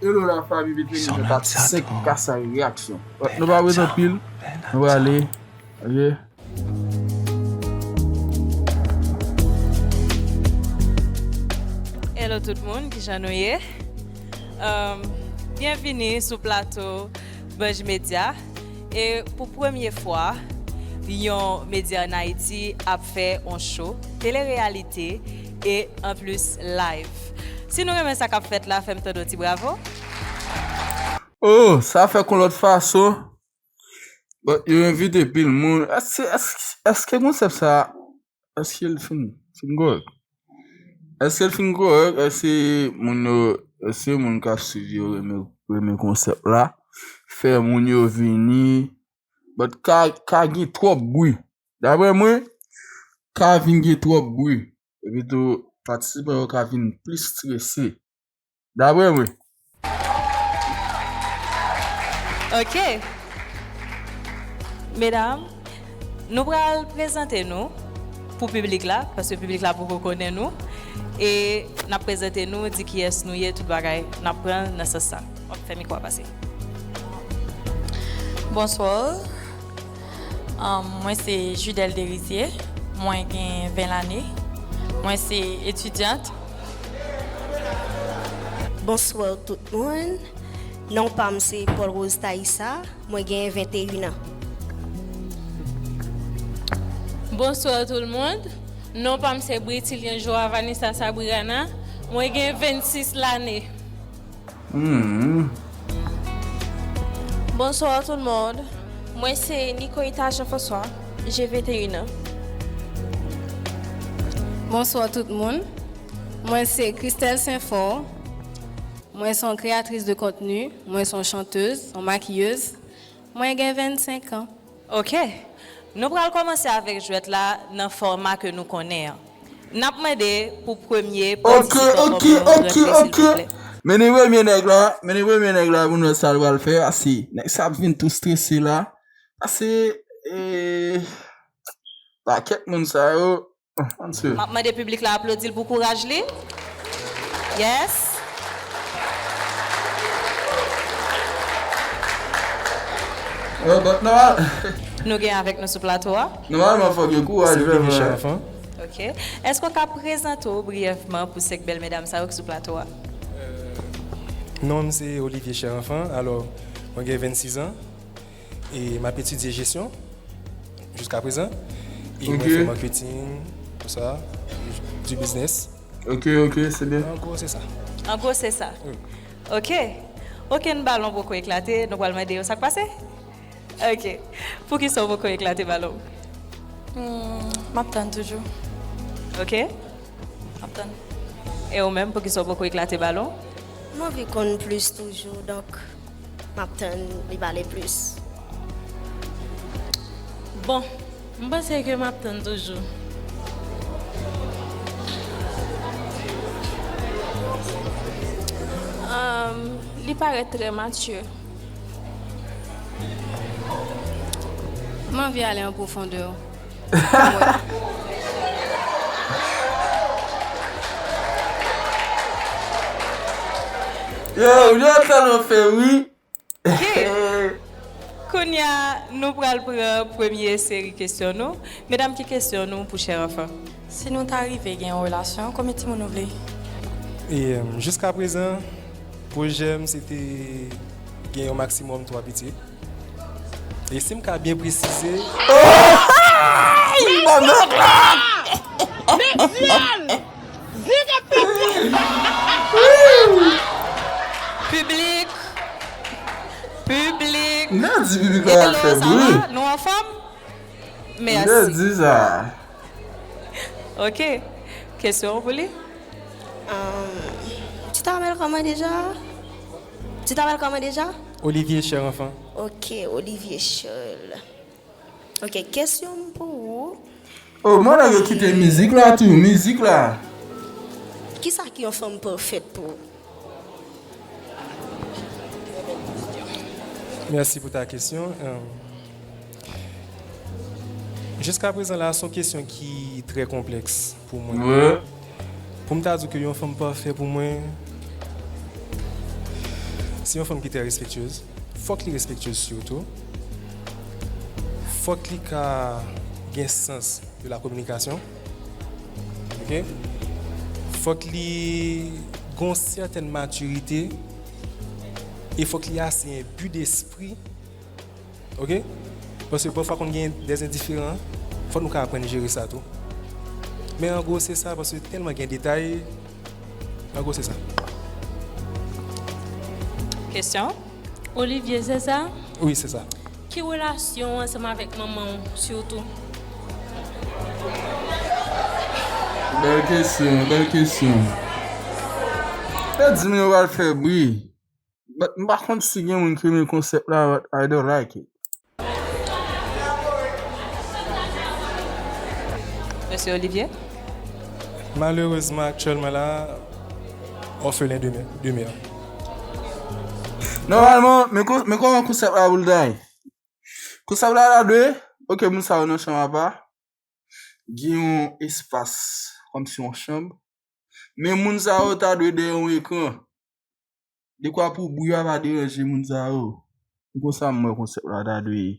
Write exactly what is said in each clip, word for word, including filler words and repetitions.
Hello la fanmi, byenveni nan pati senk Kasay Reaksyon. Nou pa ret anpil, nou prale. Ok. Hello tout moun, kijan nou ye? Um, byenvini sou plato Banj Media. E pou premye fwa, yon medya ann Ayiti ap fè yon show tele reyalite e anplis live. Si nou renmen sa k ap fèt la, fè m tande yon ti bravo. Oh, sa fèt yon lòt fason. Bon, yo envite pil moun. Èske, èske, èske konsèp sa, èske l fin, fin kòrèk? Èske l fin kòrèk? Èske moun yo, èske moun k ap swiv yo renmen, renmen konsèp la? Fè moun yo vini. But ka, ka gen twòp bri. Daprè mwen, ka vin gen twòp bri. Epi tou, patisipan yo ka vin plis strese. Daprè mwen. Ok. Medam, nou pral prezante nou pou piblik la, paske piblik la poko konnen nou. E n ap prezante nou, di kiyès nou ye, tout bagay, n ap pran nan sans sa. W ap fè mikwo a pase. Bonswa. Um, mwen se Judel Derisier. Mwen gen ven lane. Mwen se etidyant. Bonswa tout moun. Non pa m se Paul Rose Taïssa. Mwen gen venteyen an. Bonswa tout moun. Non pa m se Britilien Joa Vanessa Sabriana. Mwen gen vennsis lane. Hmm. Bonsoir tout le monde. Mwen se Nicoïta Jean-François. J'ai vingt et un ans. Bonswa tout moun. Mwen se Christelle Saint-Fort. Mwen se yon kreyatris de kontni. Mwen se yon chantez, yon makiyez. Mwen gen vennsenk an. Ok. Nou pral kòmanse avèk jwèt la nan fòma ke nou konnen an. N ap mande pou premye patisipan an pou nou rantre silvouplè. Mennen premye nèg la, mennen premye nèg la pou nou wè sa l pral fè a, si nèg sa ap vin tou strese la. Pase, eh, pakèt moun sa yo. M ap mande piblik la aplodi l pou kouraj li. Yes. Yo, but normal. Nou gen avèk nou sou plato a. Nòmalman, fòk gen kouraj, vrèman. Ok. Èske w ka prezante w briyèvman pou senk bèl medam sa yo ki sou plato a? Non, m se Olivier Cherenfant. Alò, mwen gen vennsis an. E m ap etidye jesyon jiska prezan. E mwen fè marketing, konsa, du business. Ok, ok, se byen. An gwo, se sa. An gwo, se sa. Ok. Okenn balon poko eklate, nou pral mande yo sa k pase? Ok. Poukisa w poko eklate balon w? Hmm, m ap tann toujou. Ok. M ap tann. E ou menm, poukisa w poko eklate balon w? M anvi konn plis toujou, donk m ap tann li pale plis. Bon, m panse ke m ap tann toujou. Li parèt trè matye. M anvi ale an pwofondè. Yo, yo tèlman fè ri. Kounye a, nou pral pran premye seri kesyon nou. Medam, ki kesyon nou pou Cherenfant? Si nou ta rive gen yon relasyon, konbyen timoun ou vle? E, jiska prezan, pwojè m se te gen yon maksimòm twa pitit. E si m ka byen presize. Piblik! Piblik! N a di piblik la al fè bri. Nou anfòm? Mèsi. N a di sa. Ok. Kesyon pou li? Ti ta bèl kòman deja? Ti ta bèl kòman deja? Olivier Cherenfant. Ok, Olivier Charles. Ok, kesyon m pou ou. Oh, mwen yo kite mizik la tou, mizik la. Kisa ki yon fanm pafèt pou ou? Mèsi pou ta kesyon. Jiska prezan la, se yon kesyon ki trè konplèks pou mwen. Pou m ta di w ke yon fanm pafè pou mwen, Se yon fanm ki trè respektyez. Fòk li respektyez sitou. Fòk li ka gen sans de la communication. Oke? Fòk li gen yon sètèn matirite e fòk li ase enbi despri. Oke? Paske pafwa konn gen dèzendiferan, fòk nou ka aprann jere sa tou. Men an gwo se sa, paske tèlman gen detay, an gwo se sa. Kesyon? Olivier, se sa? Wi, se sa. Ki relasyon w ansanm avèk manman w sitou? Bèl kesyon, bèl kesyon. Fè di m yo pral fè bri. But m pa konn si gen moun ki renmen konsèp la, but I don't like it. Mesye Olivier? Malerezman, aktyèlman la, òfelen de mè. De mè. Nòmalman, men kon- men kòman konsèp la pou l ta ye? Konsèp la ta dwe, oke, moun sa yo nan chanm apa, gen yon espas kòmsi yon chanm, men moun sa yo ta dwe dèyè yon ekran. Dekwa pou bri a pa deranje moun sa yo. Se konsa m wè konsèp la ta dwe ye.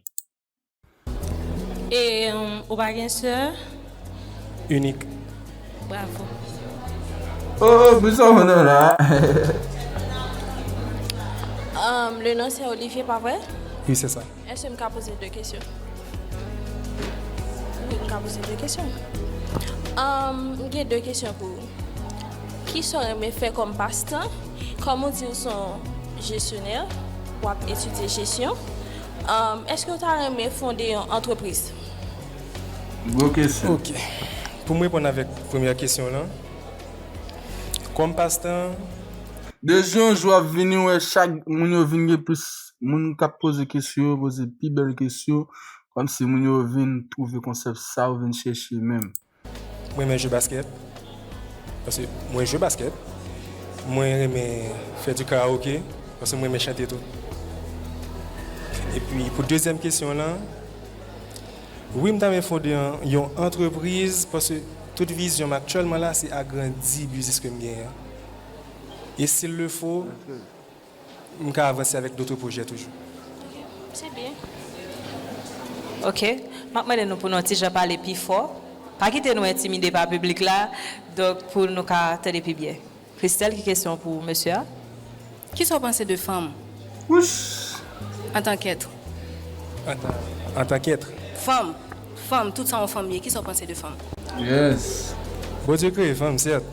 E um, ou pa gen sè? Inik. Bravo. Oh, oh, pou sa mwen nan la. Um, le non se Olivier, pa vre? Wi, se sa. Èske m ka poze de kesyon? Wi, m ka poze de kesyon. Um, m gen de kesyon pou ou. Kisa w renmen fè kòm pastan? Kòm ou di ou se yon jesyonè, w ap etidye jesyon. Um, èske w ta renmen fonde yon antrepriz? Gwo kesyon. Oke. Pou m reponn avèk premyè kesyon lan, kòm pastan, De jou an jou ap vini, w wè chak moun yo vin gen plis moun k ap poze kesyon yo, poze pi bèl kesyon, kòmsi moun yo vin twouve konsèp sa ou vin chèche menm. Mwen renmen jwe baskèt. Paske mwen jwe baskèt. Mwen renmen fè di karaoke. Paske mwen renmen chante tou. Epi pou dezyèm kesyon lan, wi, m ta renmen fonde yon, yon antrepriz paske tout vizyon m aktyèlman la se agrandi biznis ke m genyen an. E s'il le faut, m ka avanse avèk dòt pwojè toujou. Se byen. Oke. M ap mande nou pou nou ti jan pale pi fò. Pa kite nou entimide pa piblik la. Donk, pou nou ka tande pi byen. Christelle, ki kesyon pou mesye a? Kisa w panse de fanm? Wouch! Antan k èt. Antan, antan k èt. Fanm. Fanm, tout sa yon fanm ye. Kisa w panse de fanm? Yes. Bondye kreye fanm, sèt.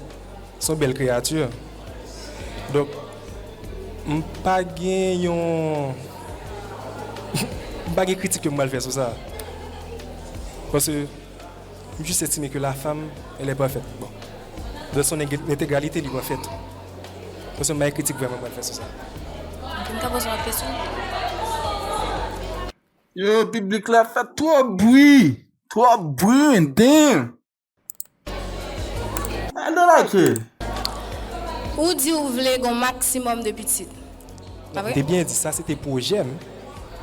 Se yon bèl kreyati. Donk, m pa gen yon. M pa gen kritik ke m pral fè sou sa. Paske m jis estime ke la femme, elle est parfaite. Bon. Dans son intég- intégralité, li pafèt. Paske m pa gen kritik vrèman m pral fè sou sa. M ka poze yon kesyon? Yo, piblik la fè twòp bri. Twòp bri, damn. I don't like it. Ou di ou vle gon maksimòm de pitit. Pa vre? Te byen di, sa se te pwojè m.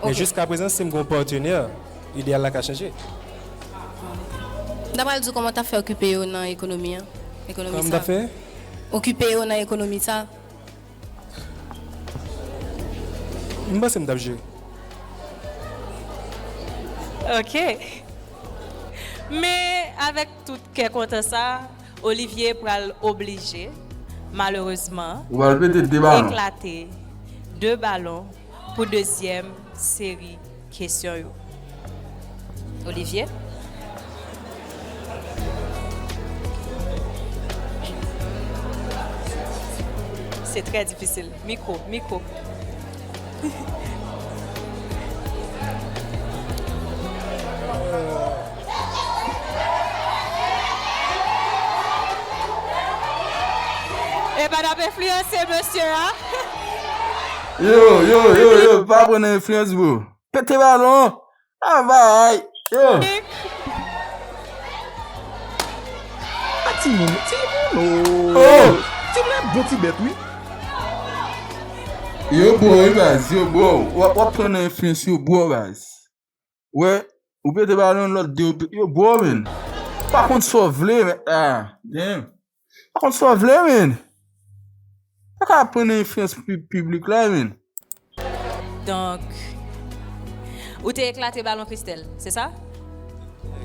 Men Ok. Jiska prezan, si m gon patnè, ideyal la ka chanje. Dapre l di w, kòman w ta fè okipe yo nan ekonomi an? Ekonomi Kòman m sa. ta fè? Okipe yo nan ekonomi sa. M panse m t ap jere. Ok. Men avèk tout kè kontan sa, Olivier pral oblije, malerezman, Ou pral pete de balon. Eklate de balon pou dezyèm seri kesyon yo. Olivier? Se trè difisil. Mikwo, mikwo. E pa n ap enfliyanse mesye a. Yo, yo, yo, yo, pa pran nan enfliyans, bro. Pete balon. Travay. Yo. A timoun, timoun, oh. Timoun ap bon ti bèt, wi. Yo, bro, wi, baz, yo, bro. W ap, w ap pran nan enfliyans, yo, bro, baz. Wè, ou pete balon, lòt de, yo, bro, men. Pa konn sa w vle, men. Ah, damn. Pa konn sa w vle, men. Pa ka pran nan enfliyans pi- piblik la, men. Donk, ou te eklate balon Christelle, se sa?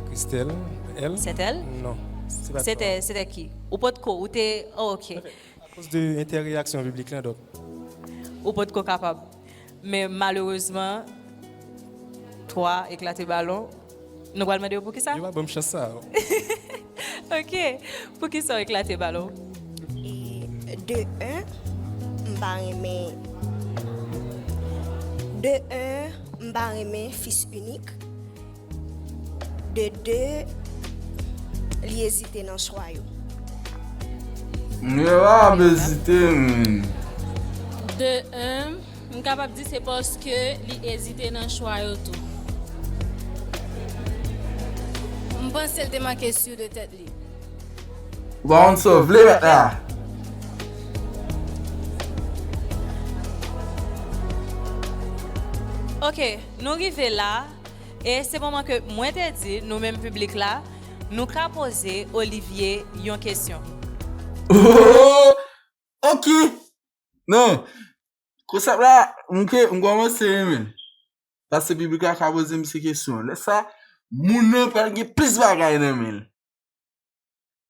Christelle, elle? C'est elle? Non, se pa C'était, c'était qui? Ou potko, ou te, oh, ok. Akoz de entèreyaksyon piblik lan, donk. Ou potko kapab. Men malerezman, twa eklate balon. Nou pral mande yo poukisa? Yo pa ban m chans sa. Ok. Poukisa w eklate balon? E de un, m pa renmen. De un, m pa renmen fis inik. De de, li ezite nan chwa yo. Mwen pa ap ezite, men. De un, m kapab di se paske li ezite nan chwa yo tou. M panse l te manke si de tèt li. Ou pa konn sa w vle mèt la. Ok, nou rive la. E se moman ke mwen te di, nou menm piblik la, nou ka poze Olivier yon kesyon. Oh! Ok! Non. Konsèp la, m ke, m kòmanse renmen l. Paske piblik la ka poze misye kesyon. Lè sa, moun nan pral gen plis bagay nan men l.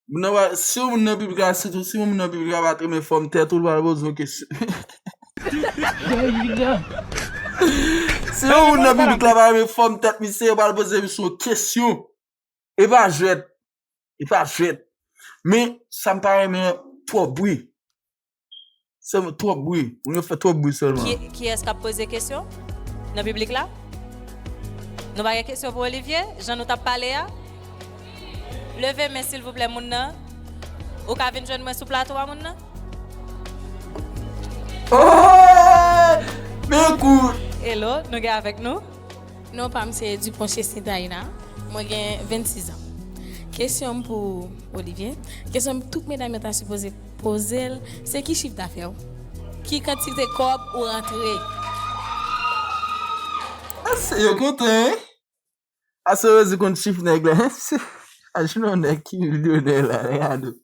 Moun nan va, si yon moun nan piblik la, sitou si yon moun nan piblik la pa t renmen fòm tèt ou, l pral poze yon kesyon. Si yon moun nan piblik la pa renmen fòm tèt misye, yo pral poze misye yon kesyon. E pa jwèt. E pa jwèt. Men, sa m pa renmen an, twòp bri. Sèlman twòp bri. Moun yo fè twòp bri sèlman. Ki, kiyès k ap poze kesyon nan piblik la? Nou pa gen kesyon pou Olivier? Jan nou t ap pale a? Leve men silvouplè moun nan. Ou ka vin jwenn mwen sou plato a moun nan? Oh! Men kou! Hello, nou gen avèk nou? Non pa m se Dupont Chesney Taina. Mwen gen vennsis an. Kesyon m pou Olivier. Kesyon m tout medam yo ta sipoze poze l, se ki chif dafè w? Ki kantite kòb ou rantre? Ase yo kontan, hein? Ase yo di konn chif nèg la, hein? Imajine yon nèg ki milyonè la, nèg ado.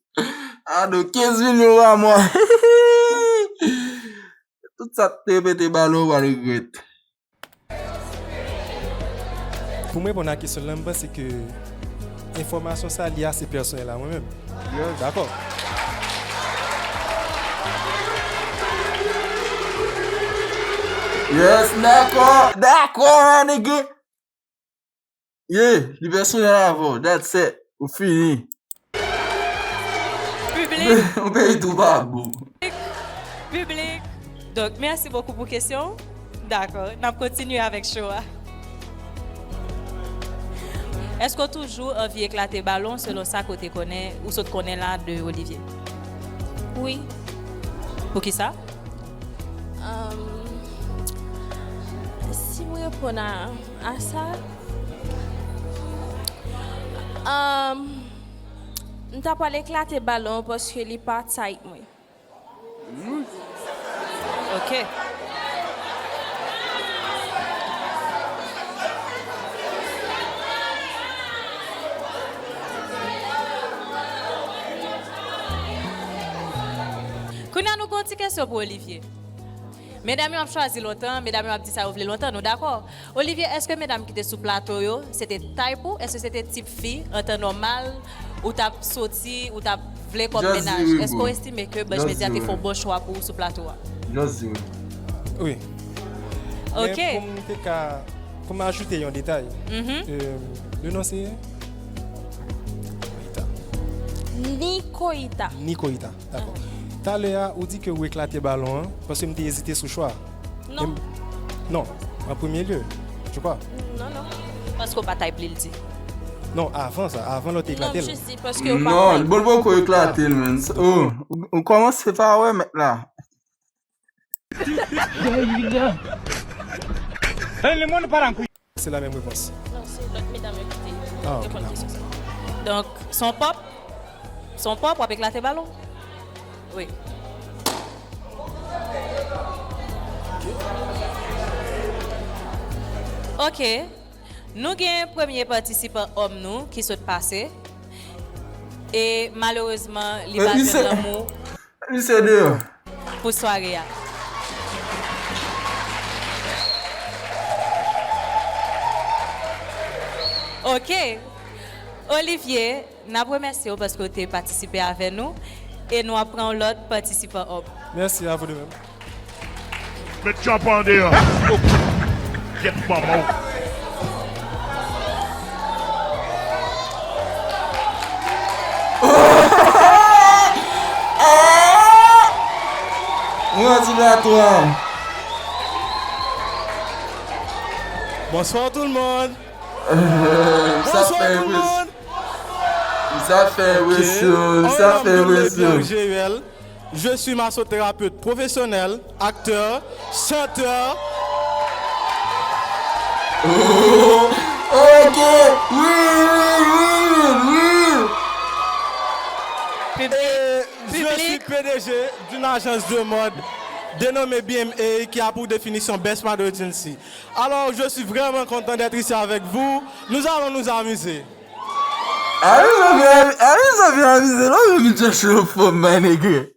Ado kenz milyon pa mwa. Tout sa te pete balon, ou pa regrèt. Pou m reponn a kesyon lan, m panse ke enfòmasyon sa li ase pèsonèl a mwen menm. Dakò. Yes, dakò, dakò, nèg. Ye, li pèsonèl avè w, that's it, ou fini. Piblik, Yon peyi tou pa bon. piblik. Donk, mèsi bokou pou kesyon. Dakò, n ap kontinye avèk show a. Èske w toujou anvi eklate balon selon sa ke w te konnen, ou sot konnen la de Olivier? Wi. Poukisa? Um, si m reponn a, a sa, um, m ta pral eklate balon paske li pa type mwen. Ok. Kounye a nou gen yon ti kesyon pou Olivier. Medam yo ap chwazi lontan, medam yo ap di sa yo vle lontan, nou dakò? Olivier, èske medam ki te sou plato yo, se te type ou? Èske se te tip fi, an tan nòmal, ou t ap soti, ou t ap vle kòm mennaj? Èske w estime ke Banj Medya te fè yon bon chwa pou ou sou plato a? Just di wi. Wi. Ok. Men pou m te ka, pou m ajoute yon detay, euh, le non se? Nicoïta. Nicoïta, dakò. Talè a, ou di ke ou eklate balon an, paske m te ezite sou chwa. Non. Non, an premye lye, je crois. Non, non. Paske w pa type li, l di. Non, avan sa, avan lè w te Non, eklate m l. jis di paske w Non, pa bon, l poko eklate l, men. Oh, ou, ou kòmanse pa wè mèt la. Se la menm repons. Non, se lòt medam yo ki te Ah, ok, reponn dakò. Kesyon sa. Donk, se yon pòp, se yon pòp, w ap eklate balon. Wi. Ok. Nou gen premye patisipan òm nou ki sot pase. E malerezman, li pa jwenn lanmou. Misye deyò. Pou sware a. Ok. Olivier, n ap remèsye w paske w te patisipe avè nou e nou ap pran yon lòt patisipan up. Merci, à vous de même. Met tchanpan an deyò. Gyèt manman w. Mwen di la twa. Bonsoir tout le monde. Sa fè impresyon. Sa fè impresyon. Sa fè impresyon. Je suis massothérapeute professionnel, acteur, chanteur. Ok, wi, wi, wi, wi, wi. Et je suis P D G d'une agence de mode dénommée B M A qui a pour définition Best Model Agency. Alors, je suis vraiment content d'être ici avec vous. Nous allons nous amuser. Amize w byen, amize w byen, amize w byen, amize w byen, amize w byen, amize w byen, amize w byen, amize w byen.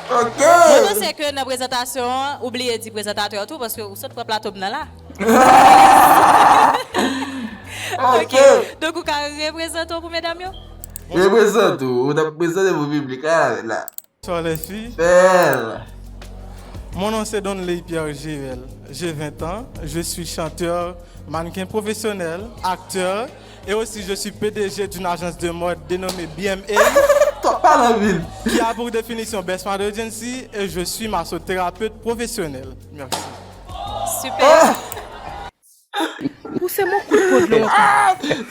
Ok. Mwen panse ke nan prezantasyon an, ou bliye di prezantatè an tou, paske ou sot pran plato m nan la. Ok. Donk, ou ka reprezante w pou medam yo? Reprezante w, ou t ap prezante pou piblik la, la. Bonsoir les filles. Belle. Mon nom c'est Donley Pierre Gével. J'ai vingt ans. Je suis chanteur, mannequin professionnel, acteur et aussi je suis P D G d'une agence de mode dénommée B M A. Top pale anpil. Qui a pour définition Best Model Agency et je suis massothérapeute professionnel. Merci. Super. Pouse m yon kout po dlo ankò.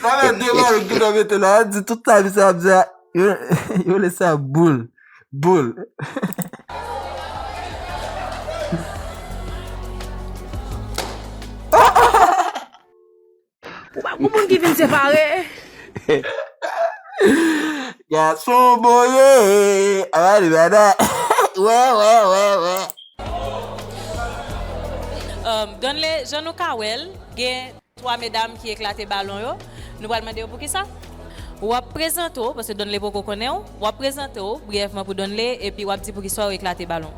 Sa fè de mwa yo gentan mete la, di tout sa misye ap di a, yo, yo lese a boul. Boul. Ou pa gon moun ki vin separe. Gason boye, avali bada. Wè, wè, wè, wè. Um, Donley, jan nou ka wè l, gen twa medam ki eklate balon yo. Nou pral mande yo poukisa. W ap prezante w, paske Donley poko konnen w. W ap prezante w briyèvman pou Donley, epi w ap di poukisa w eklate balon.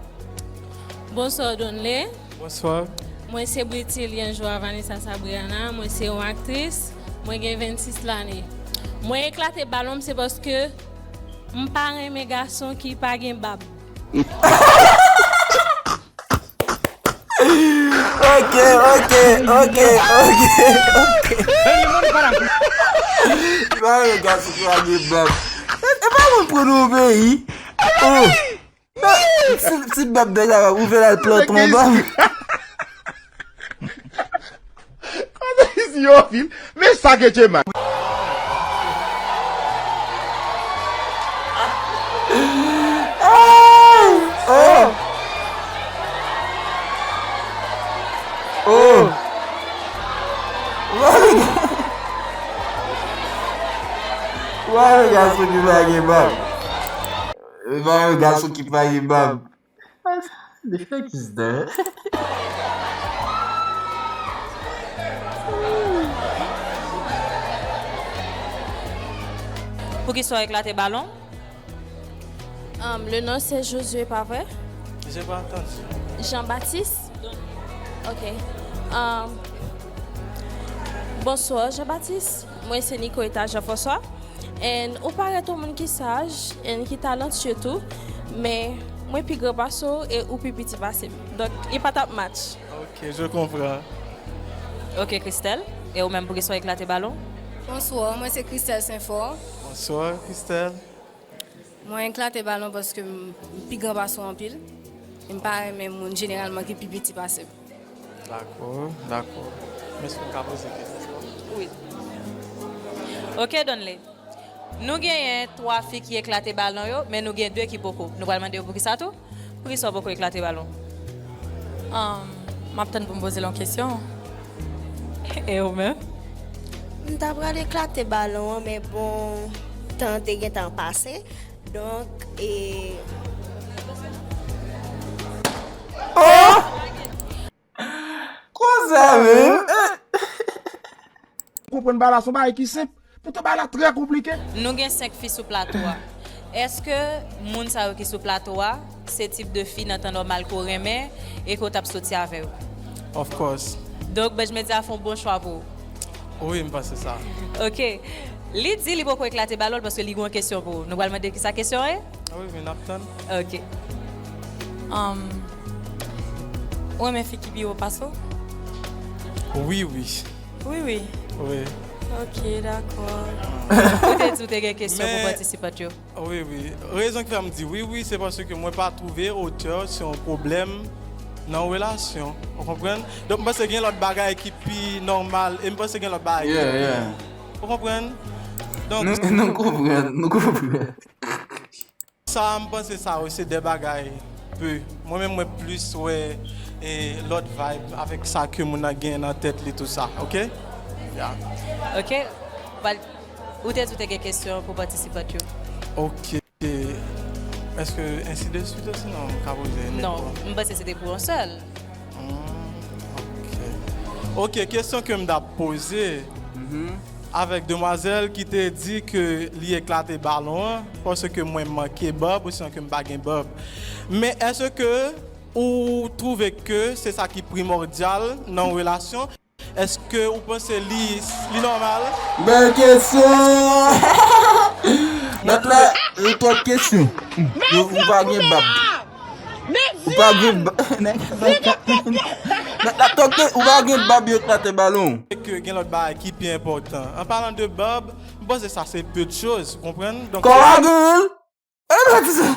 Bonswa, Donley. Bonswa. Mwen se Britilien Joa Vanessa Sabriana. Mwen se yon aktris. Mwen gen vennsis lane. Mwen eklate balon m, se paske m pa renmen gason ki pa gen bab. Ok, ok, ok, ok, ok. Pa renmen gason ki pa gen bab. E, e pa mwen pran nan yon peyi. Oh. Si, si bab nèg la pa ouvè l al plante yon bab. Kote isi yo fil? Men sa ke Djema. Oh! Oh! Oh! Why gason ki pa gen bab? Why gason ki pa gen bab? The fuck is that? Poukisa w eklate balon? Um, le nom c'est Josué, pa vre? J'ai pas entendu. Jean-Baptiste? Ok. Um, bonsoir, Jean-Baptiste. Mwen se Nicoletta Jean-François. And ou parèt yon moun ki saj, and ki talantye tou, men mwen pi gran pase w e ou pi piti pase m. Donk, li pa t ap match. Ok, je comprends. Ok, Christelle, e ou menm, poukisa w eklate balon? Bonsoir, mwen se Christelle Saint-Fort. Bonsoir, Christelle. Mwen eklate balon paske m pi gran pase w anpil. E m pa renmen moun jeneralman ki pi piti pase m. Dakò, dakò. Men èske m ka poze kesyon? Wi. Ok, Donley. Nou genyen twa fi ki eklate balon yo, men nou gen de ki poko. Nou pral mande yo poukisa tou? Poukisa w poko eklate balon? Um, m ap tann pou m poze l yon kesyon. E ou menm? M ta pral eklate balon an, men bon, tan te gentan pase. Donk, e, oh! Konsa menm. Konprann bagay la se yon bagay ki senp. Poutan bagay la trè konplike. Nou gen senk fi sou plato a. Èske moun sa yo ki sou plato a, se tip de fi nan tan nòmal ke w renmen e ke w t ap soti avè yo? Of course. Donk, Budj Media fè yon bon chwa pou ou. Wi, m panse sa. Ok. Li di li poko eklate balon l paske li gen yon kesyon pou ou. Nou pral mande kisa kesyon an ye? Wi, wi, n ap tann. Ok. Um, ou renmen fi ki pi wo pase w? Wi, wi. Wi, wi. Wi. Ok, dakò. Ou te di ou te gen kesyon pou patisipant yo. Wi, wi. Rezon ki fè m di wi, wi, se paske mwen pa twouve otè se yon pwoblèm nan yon relasyon. Ou konprann? Donk, m panse gen lòt bagay ki pi nòmal e m panse gen lòt bagay ki pi. Yeah, yeah. Ou konprann? Donk, nou, nou konprann, nou konprann. Sa, m panse sa yo se de bagay pe. Mwen menm, mwen plis wè e lòt vibe avèk sa ke moun nan gen nan tèt li, tou sa, ok? Yeah. Ok. Ou te di w te gen kesyon pou patisipant yo. Ok. Èske ensi de swit osi? Non, m ka poze nenpòt. Non, m panse se te pou yon sèl. Hmm, ok. Ok, kesyon ke m t ap poze avèk demwazèl ki te di ke li eklate balon an paske mwen manke bab osinon ke m pa gen bab. Men èske ou twouve ke se sa ki primòdyal nan yon relasyon? Èske ou panse li, li nòmal? Bèl kesyon! Nòt la, repòt kesyon. Ou, ou pa gen bab. Ou pa gen bab. Nèg la, nèg la, ou pa gen bab, yo eklate balon. Ke gen lòt bagay ki pi enpòtan. An palan de bab, m panse sa se peu de choses, ou konprann? Donk, kò a gen l. E, m ap di sa.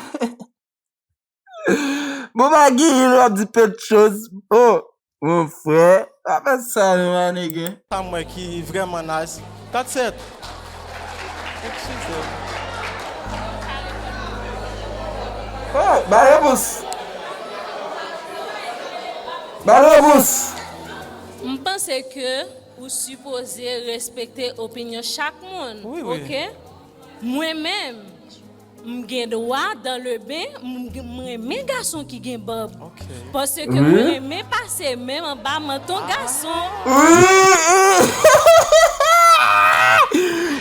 Bon, pa gen, w ap di peu de choses. Oh, mon frère. Pa fè sa, non, my nigga. Sa m wè ki vrèman nice. Kat sèt. Eskize m. Oh, ba repons. Ba repons. M panse ke ou sipoze respekte opinyon chak moun, wi, wi, ok? Mwen menm, m gen dwa, dans le bain, m, m renmen gason ki gen bab. Ok. Paske m, wi, renmen pase men m anba manton gason. Wi, wi.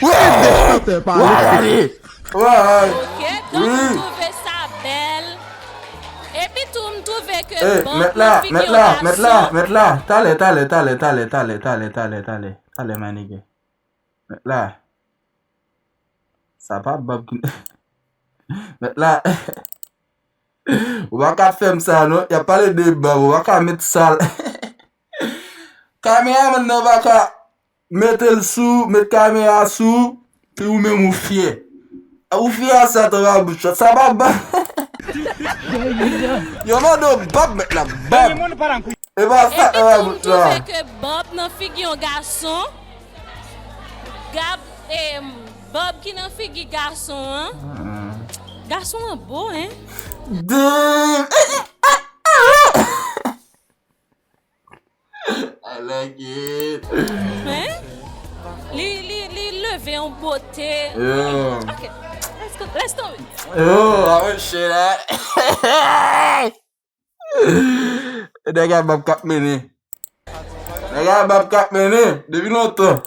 Wi. Wè, wè. Ok, donk, wi, m twouve sa bèl. Epi tou, m twouve ke, eh, bab nan figi yon gason. Mèt la, mèt la, mèt la. Talè, talè, talè, my nigga. Mèt la. Sa pa bab ki, mèt la. Ou pa ka fè m sa, non. Y ap pale de bab, ou pa ka met sa. Kameramann nan pa ka mete l sou, met kamera sou, pi ou menm ou fyè. Ou fyè a sa, tanbabouch. Sa pa bab. Yo mande w bab, mèt la, bab. E pa sa, tanbabouch la. Epi tou, m twouve ke bab nan figi yon gason, gab, e, bab ki nan figi gason an. Gason an bo, hein? Damn! I like it. Men, li, li, li leve yon bote. Yo. Ok. Let's go. Let's do it. Yo, I will share that. Nèg a bab k ap mennen. Nèg a bab k ap mennen depi lontan.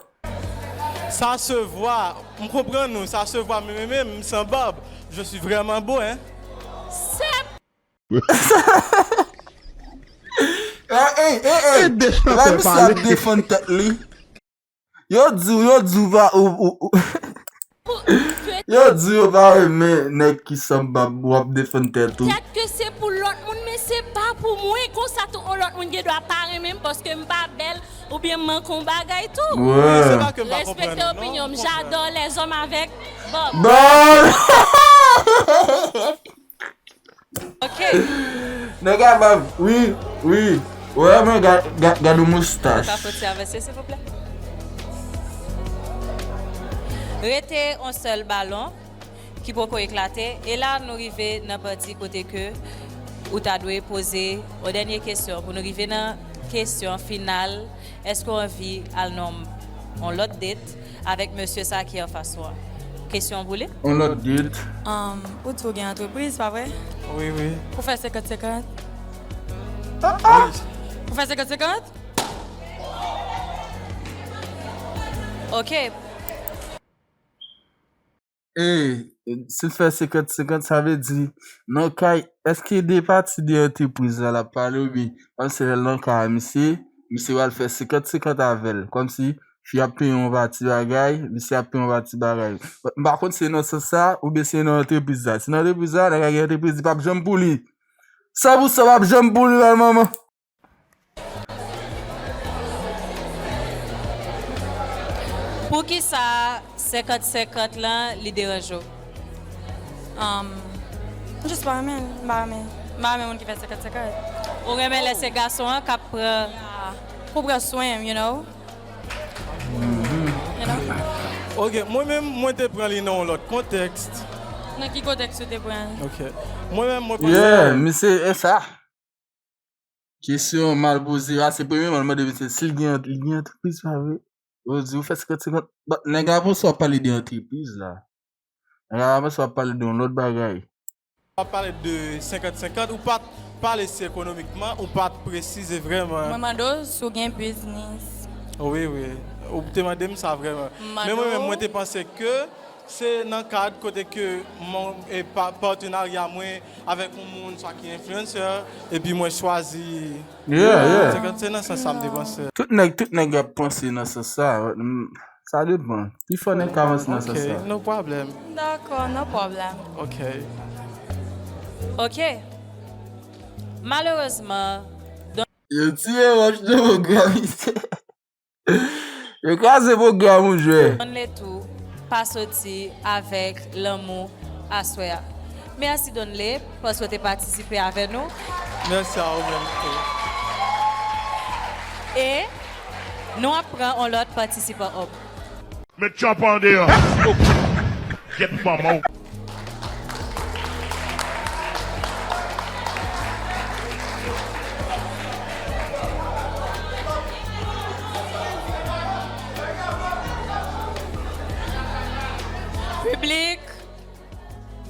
Ça se voit. M konprann ou, ça se voit, men, men, men, m san bab. Je suis vraiment beau, hein. Sèp. Ey, ey, ey, ey. Ede chantè pale. Misye ap defann tèt li. Yo di w, yo di w pa, ou, ou, ou. Yo di w pa renmen nèg ki san bab, w ap defann tèt ou. Petèt ke se pou lòt moun, men se pa pou mwen. Konsa tou, yon lòt moun gen dwa pa renmen m paske m pa bèl oubyen m manke yon bagay tou. Wè. Se pa ke m pa konprann ou, non. Respekte opinyon m. J'adore les hommes avec bob. Bob! Ok. Nèg a bab, wi, wi. Wè, men gad, gad, gad yon moustach. Ou ka fè ti avanse, silvouplè? Rete yon sèl balon ki poko eklate. E la, nou rive nan pati kote ke ou ta dwe poze yon dènye kesyon. Pou nou rive nan kesyon final, èske w anvi al nan yon lòt date avèk mesye sa ki anfas ou an? Kesyon pou li. On lòt date. Um, ou di w gen antrepriz, pa vre? Wi, wi. Ou fè senkant senkant? Ah, ah. Wi. Ou fè senkant senkant? Ok. E, si l fè senkant senkant, sa vle di, nan kay, èske de pati de antrepriz la l ap pale oubyen, kòmsi lè l nan kay a misye, misye pral fè senkant senkant avè l, kòmsi fi ap peye yon pati bagay, misye ap peye yon pati bagay. But m pa konn si se nan sans sa, oubyen se nan antrepriz la. Si nan antrepriz la, nèg la gen antrepriz, li p ap janm pou li. San pou san p ap janm pou li, bèl manman. Poukisa senkant senkant lan li deranje w? Um, m jis pa renmen l, m pa renmen. M pa renmen moun ki fè senkant senkant. Ou renmen lè se gason an k ap pran. Yeah. Pou pran swen m, you know? You know? Ok, mwen menm, mwen te pran li nan yon lòt kontèks. Nan ki kontèks ou te pran l? Ok. Mwen menm, mwen panse. Yeah, misye, e sa. Kesyon mal poze a, se premyèman l mande misye si l gen, li gen antrepriz pa vre. Yo di ou fè senkant senkant. But nèg la panse w ap pale de antrepriz la. Nèg la panse w ap pale de yon lòt bagay. W ap pale de senkant senkant, ou pa t pale si ekonomikman, ou pa t presize vrèman. Mwen mande w si w gen biznis. Wi, wi. Ou te mande m sa vrèman. Men mwen menm, mwen te panse ke se nan kad kote ke mwen, e, pa, patenarya mwen avèk yon moun, swa ki enfluencer, epi mwen chwazi. Yeah, yeah. Se nan sans sa m te panse. Tout nèg, tout nèg ap panse nan sans sa. Sa depann. Pifò nèg ka panse nan sans sa. Ok, no problem. Dakò, no problem. Ok. Ok. Malerezman, Yo tiye wòch nan pwogram misye. Yo kraze pwogram ou jwè. Donley tou pa soti avèk lanmou aswè a. Mèsi Donley paske w te patisipe avè nou. Mèsi a ou menm tou. E nou ap pran yon lòt patisipan òp. Met tchòp an deyò. Gyèt manman w. Piblik.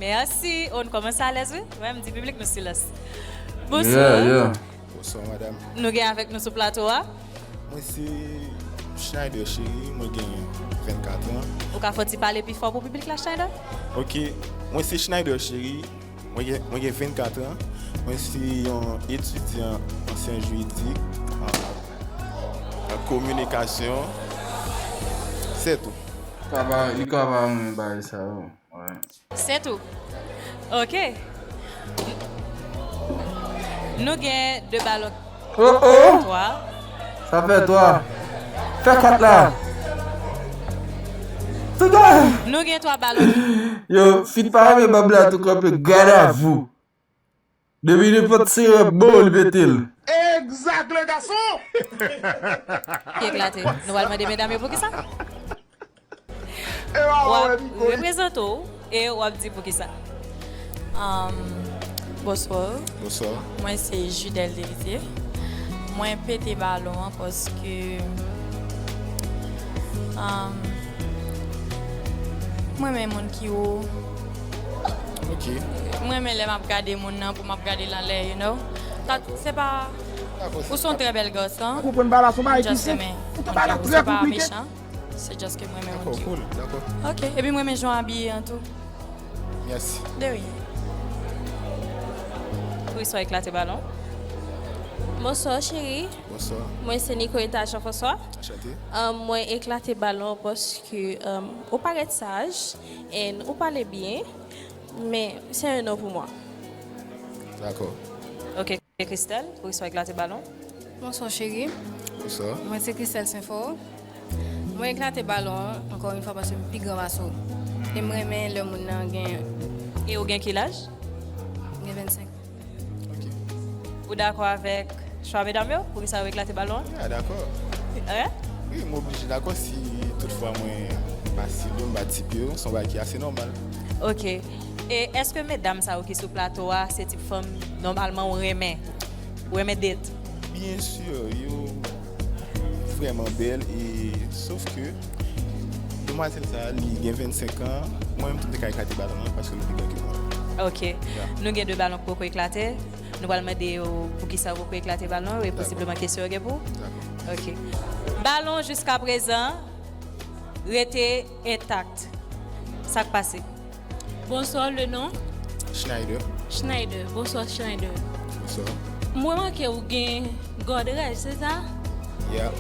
Mèsi. Oh, nou kòmanse alèz, wi. Wè, m di piblik nou silans. Bonswa. Yeah, yeah. Bonswa, madanm. Nou gen avèk nou sou plato a. Mwen se Schneider Chéry, mwen gen vennkat an. Ou ka fè yon ti pale pi fò pou piblik la, Schneider? Ok, mwen se Schneider Chéry, mwen gen, mwen gen vennkat an. Mwen se yon etidyan an syans jiridik, an, an kominikasyon. Se tou. Ka ba, li ka ba mwen bagay sa yo. Wè. Se tou. Ok. Nou gen de balon. Oh, oh. Twa. Sa fè twa. Fè kat la. Tout. Nou gen twa balon. Yo, fi pa renmen bab la tou kanpe gad avou. Depi nenpòt sere bo li pete l. Exact, le garçon! Ki eklate. Nou pral mande medam yo poukisa? E w a W wè ap Miko. reprezante w e w ap di poukisa. Um, bonswa. Bonswa. Mwen se Judel Derisier. Mwen pete balon an paske um, mwen renmen moun ki wo. Ok. Mwen renmen lè m ap gade moun nan pou m ap gade l anlè, you know. Sa, se pa, Dakò. Ou se yon trè bèl gason. Konprann pa la son bagay ki Just senp. renmen. Ou te pale Ou trè se pa konplike. Mechan. Se just ke mwen renmen Dakò, moun ki cool, dakò. Ok, epi mwen renmen jan w abiye an tou. Mèsi. De rien. Pou istwa eklate balon. Bonswa cheri. Bonswa. Mwen se Nicoletta Jean François. Enchanté. Um, mwen eklate balon paske um, ou parèt saj and ou pale byen, men se un non pou mwen. Dakò. Ok, Christelle, pou istwa eklate balon. Bonswa cheri. Bonswa. Mwen se Christelle Saint-Fort. Mwen eklate balon an, ankò yon fwa, paske m pi gran pase w. E m renmen lè moun nan gen. E ou gen ki laj? M gen vennsenk. Ok. Ou dakò avèk chwa medam yo? Poukisa yo eklate balon an? Ah, dakò. Hein? Wi, m oblije dakò si toutfwa mwen pa si lou, m pa ti pye, se yon bagay ki ase nòmal. Ok. E èske medam sa yo ki sou plato a se tip fanm nòmalman ou renmen? Ou renmen date? Byen si, yo vrèman bèl, e sof ke demwazèl sa a, li gen vennsenk an, mwen menm tou m te ka eklate balon an paske li pi gran ke mwen. Ok. Nou gen de balon k poko eklate. Nou pral mande yo poukisa yo poko eklate balon yo e posibleman kesyon yo gen pou ou. Dakò. Ok. Balon jiska prezan rete entak. Sa k pase? Bonsoir, le nom? Schneider. Schneider. Bonsoir, Schneider. Bonsoir. Mwen remake ou gen gòdrèj, se sa? Yeah.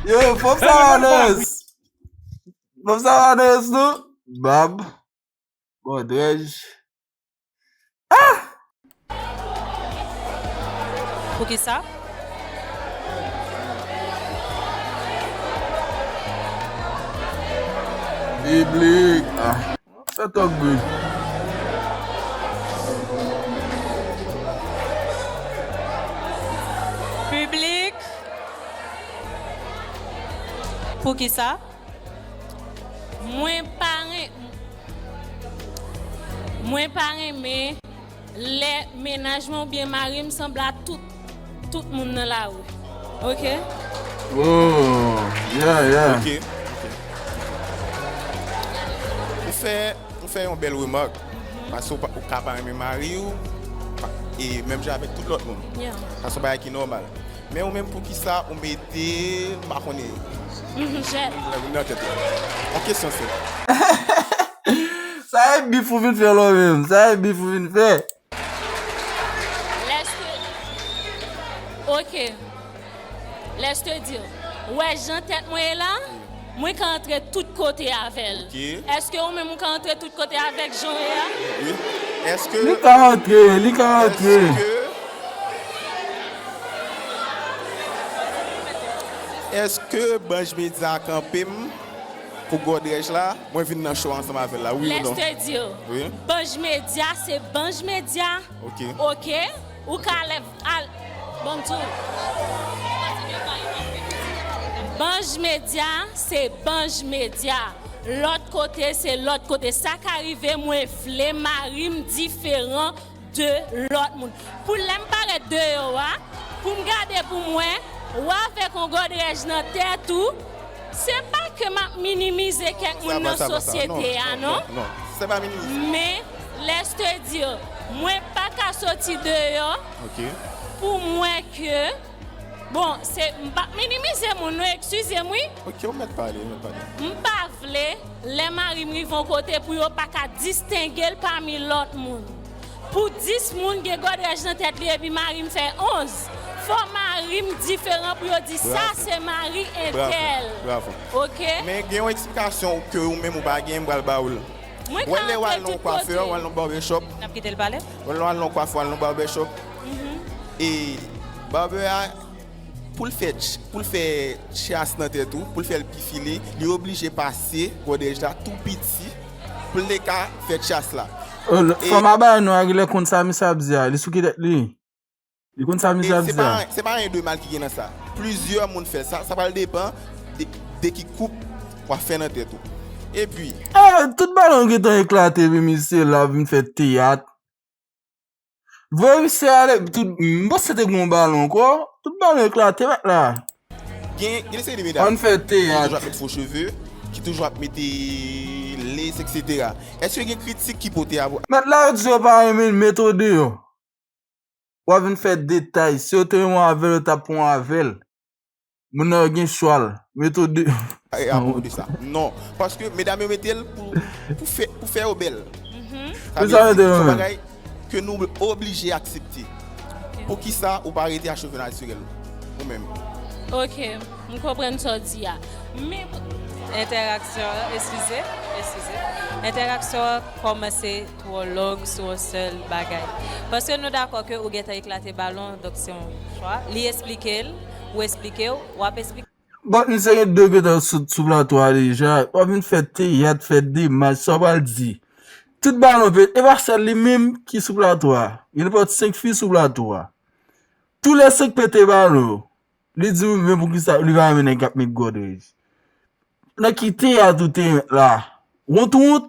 Yo, fòm sa anons. Fòm sa anons, non? Bab. Gòdrèj. Ah! Poukisa? Biblik. Ah. Sa tòk bri. Piblik. Poukisa? Mwen pa ren- Mwen pa renmen lè mennaj mwen oubyen mari m sanble a tout, tout moun nan lari. Oke? Oh, yeah, yeah. Ok, ok. Ou fè, ou fè yon bèl remak. Paske ou, pa- ou ka pa renmen mari w, pa- e menm jan avèk tout lòt moun. Yeah. Sa se yon bagay ki nòmal. Men ou menm poukisa ou mete, m pa konnen, Mhm, jèt. nan tèt ou? Yon kesyon senp. Sa e bif ou vin fè la menm? Sa e bif ou vin fè? Lèste. Oke. Lèste di. Ou wè jan tèt mwen ye la? Mwen ka antre tout kote avè l. Oke. Èske ou menm ou ka antre tout kote avèk jan w ye a? Wi. Èske Li ka antre, li ka antre. Èske Èske Banj Medya kanpe m pou gòdrèj la? Mwen vin nan show ansanm avè l la, wi ou non? Lèste di. Wi. Banj Medya se Banj Medya. Ok. Ok? Ou ka lèv al. Bon, m di w. Banj Medya se Banj Medya. Lòt kote se lòt kote. Sa ka rive mwen vle mari m diferan de lòt moun. Pou lè m parèt deyò a, pou m gade pou m wè, ou avèk yon gòdrèj nan tèt ou, se pa ke m ap minimize kèk moun nan sosyete a, non. Non, se pa minimize. Men, lèste di, mwen pa ka soti deyò Ok. pou m wè ke, bon, se, m p ap minimize moun, non, eskize m, wi. Ok, ou mèt pale, ou mèt pale. M pa vle, lè mari m rive yon kote, pou yo pa ka distenge l pami lòt moun. Pou dis moun gen gòdrèj nan tèt li epi mari m fè onz. Fò mari m diferan pou yo di sa se mari entèl. Bravo. Ok? Men gen yon eksplikasyon ke ou menm ou pa gen, m pral ba ou l. Mwen Wè ka lè w al antre nan yon tout kwafè, w al kote. nan yon barbershop, N ap kite l pale? wè lè w al nan yon kwafè, w al nan yon barbershop, e barbè a, pou l fè, ch- pou l fè chas nan tèt ou, pou l fè l pi file, li oblije pase gòdrèj la tou piti pou l te ka fè chas la. Fanm a bay non a genlè konn sa misye ap di a. Li sou ki tèt li? Li konn sa misye ap di a? Se pa anyen de mal ki gen nan sa. Plizyè moun fè sa. Sa pral depann de, de ki koup w ap fè nan tèt ou. Epi, Ah, tout balon gentan eklate epi misye la vin fè teyat. Voye misye ale, tout, m panse te gen yon balon ankò. Tout balon eklate mèt la. Gen, gen seri de medam Ann fè ki toujou teyat. ap met fo cheve, ki toujou ap mete lace, et cetera. Èske gen kritik ki pote a Mèt la yo di yo pa renmen l, mete w deyò. W ap vin fè detay. Si yo te renmen w avè l, yo t ap pran w avè l. Moun nan yo gen chwa l. Mete w deyò. E apwopo de sa. Non. Paske medam yo mete l pou, pou fè, pou fè yo bèl. Pou sa mete yo menm? Bagay ke nou oblije aksepte. Poukisa ou pa rete a cheve natirèl ou menm? Ok, m konprann sa w di a. Men Entèraksyon an, eskize, eskize. Entèraksyon an kòmanse twò long sou yon sèl bagay. Paske nou dakò ke ou gentan eklate balon, donk se yon chwa. Li esplike l, ou esplike w, w ap esplike. But misye gen de gentan sot sou plato a deja. W ap vin fè teyat, fè demach, sa w pral di. Tout balon pete, e pa sèl li menm ki sou plato a. Gen nenpòt senk fi sou plato a. Tou lè senk pete balon yo. Li di w men poukisa li pa renmen nèg k ap met gòdrèj. Nan ki teyat ou te la? Wont ou wont?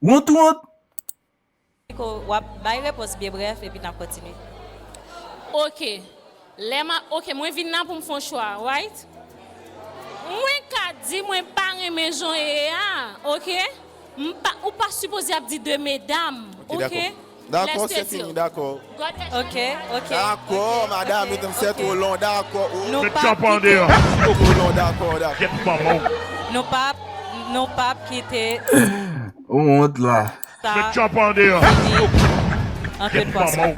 Wont ou wont? Ko, w ap bay repons byen brèf epi n ap kontinye. Ok. Lè m a, ok, mwen vin la pou m fè yon chwa, right? Mwen ka di mwen pa renmen jan w ye a, ok? M pa, ou pa sipoze ap di de medam, ok? Dakò, se fini, dakò. Ok, ok. Dakò, madam, medanm, se twò long, dakò. Nou pa kite. Twò long, dakò, dakò. Gèt manman w. Nou p ap, nou p ap kite Ou wont la. sa Met tchanpan deyò. vini an ke de pwason.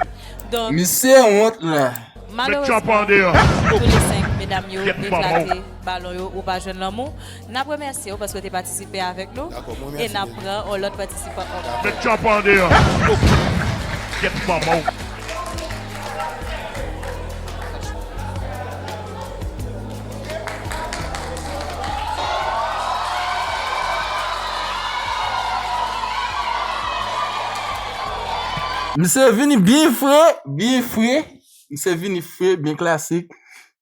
Donk, Misye wont la. malerezman, tchanpan deyò. Tou le senk medam yo Get mama. Eklate balon yo, ou pa jwenn lanmou. N ap remèsye w paske w te patisipe avèk nou. Dakò, mwen E remèsye n ap nou. Pran yon lòt patisipan ankò. Met tchanpan deyò. Get mama. Misye vini byen fre, byen fre. Misye vini fre, byen klasik.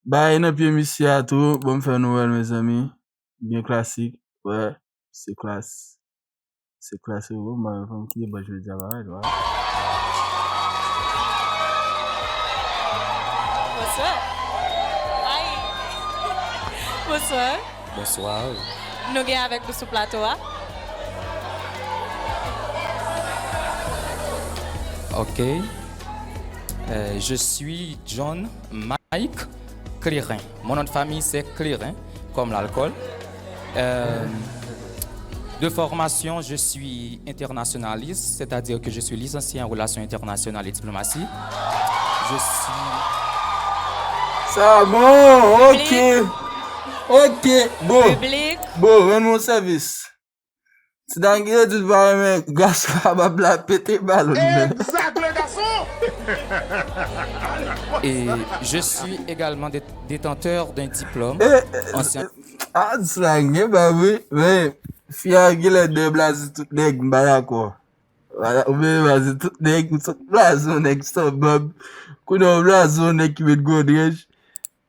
Bagay nan pye misye a tou. Bon, m fè nou wè l, mezanmi. Byen klasik. Wè, se klas. Se klas, wi. Mwen, fò m kite bòch medya pa wè, wè. Bonswa. Ay. Bonswa. Bonswa. Nou gen avèk nou sou plato a. Ok. Euh, je suis John Mike Clérin. Mon nom de famille, c'est Clérin, comme l'alcool. Euh, de formation, je suis internationaliste, c'est-à-dire que je suis licencié en relations internationales et diplomatie. Je suis Sa bon, ok. Ok, bon. Piblik. Bon, rann mwen sèvis. Si dan gen di l pa renmen gason a, m ap la pete balon men. Exact, le garçon! Et je suis également dé- détenteur d'un diplôme Eh, en sciences. Ah, sa gen ba wi. Men, fi a genlè de blaze tout nèg, m pa dakò. Wala, ou menm blaze tout nèg, ou sot blaze yon nèg san bab. Kounye a w blaze yon nèg ki met godrej.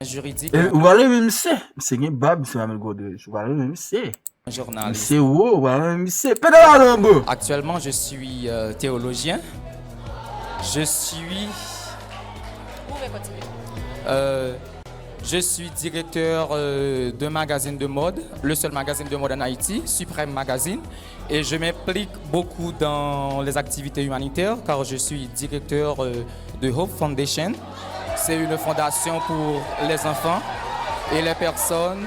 Juridique. E ou pa renmen misye. Misye gen bab, misye pa met godrej. Ou pa renmen misye. Journaliste. Misye wo, ou pa renmen misye. Pete balon, bro. Actuellement, je suis euh, théologien. Je suis. Ou pouvez continuer. Euh, je suis directeur euh, d'un magazine de mode, le seul magazine de mode en Haïti, Suprême Magazine. Et je m'implique beaucoup dans les activités humanitaires car je suis directeur euh, de Hope Foundation. C'est une fondation pour les enfants et les personnes.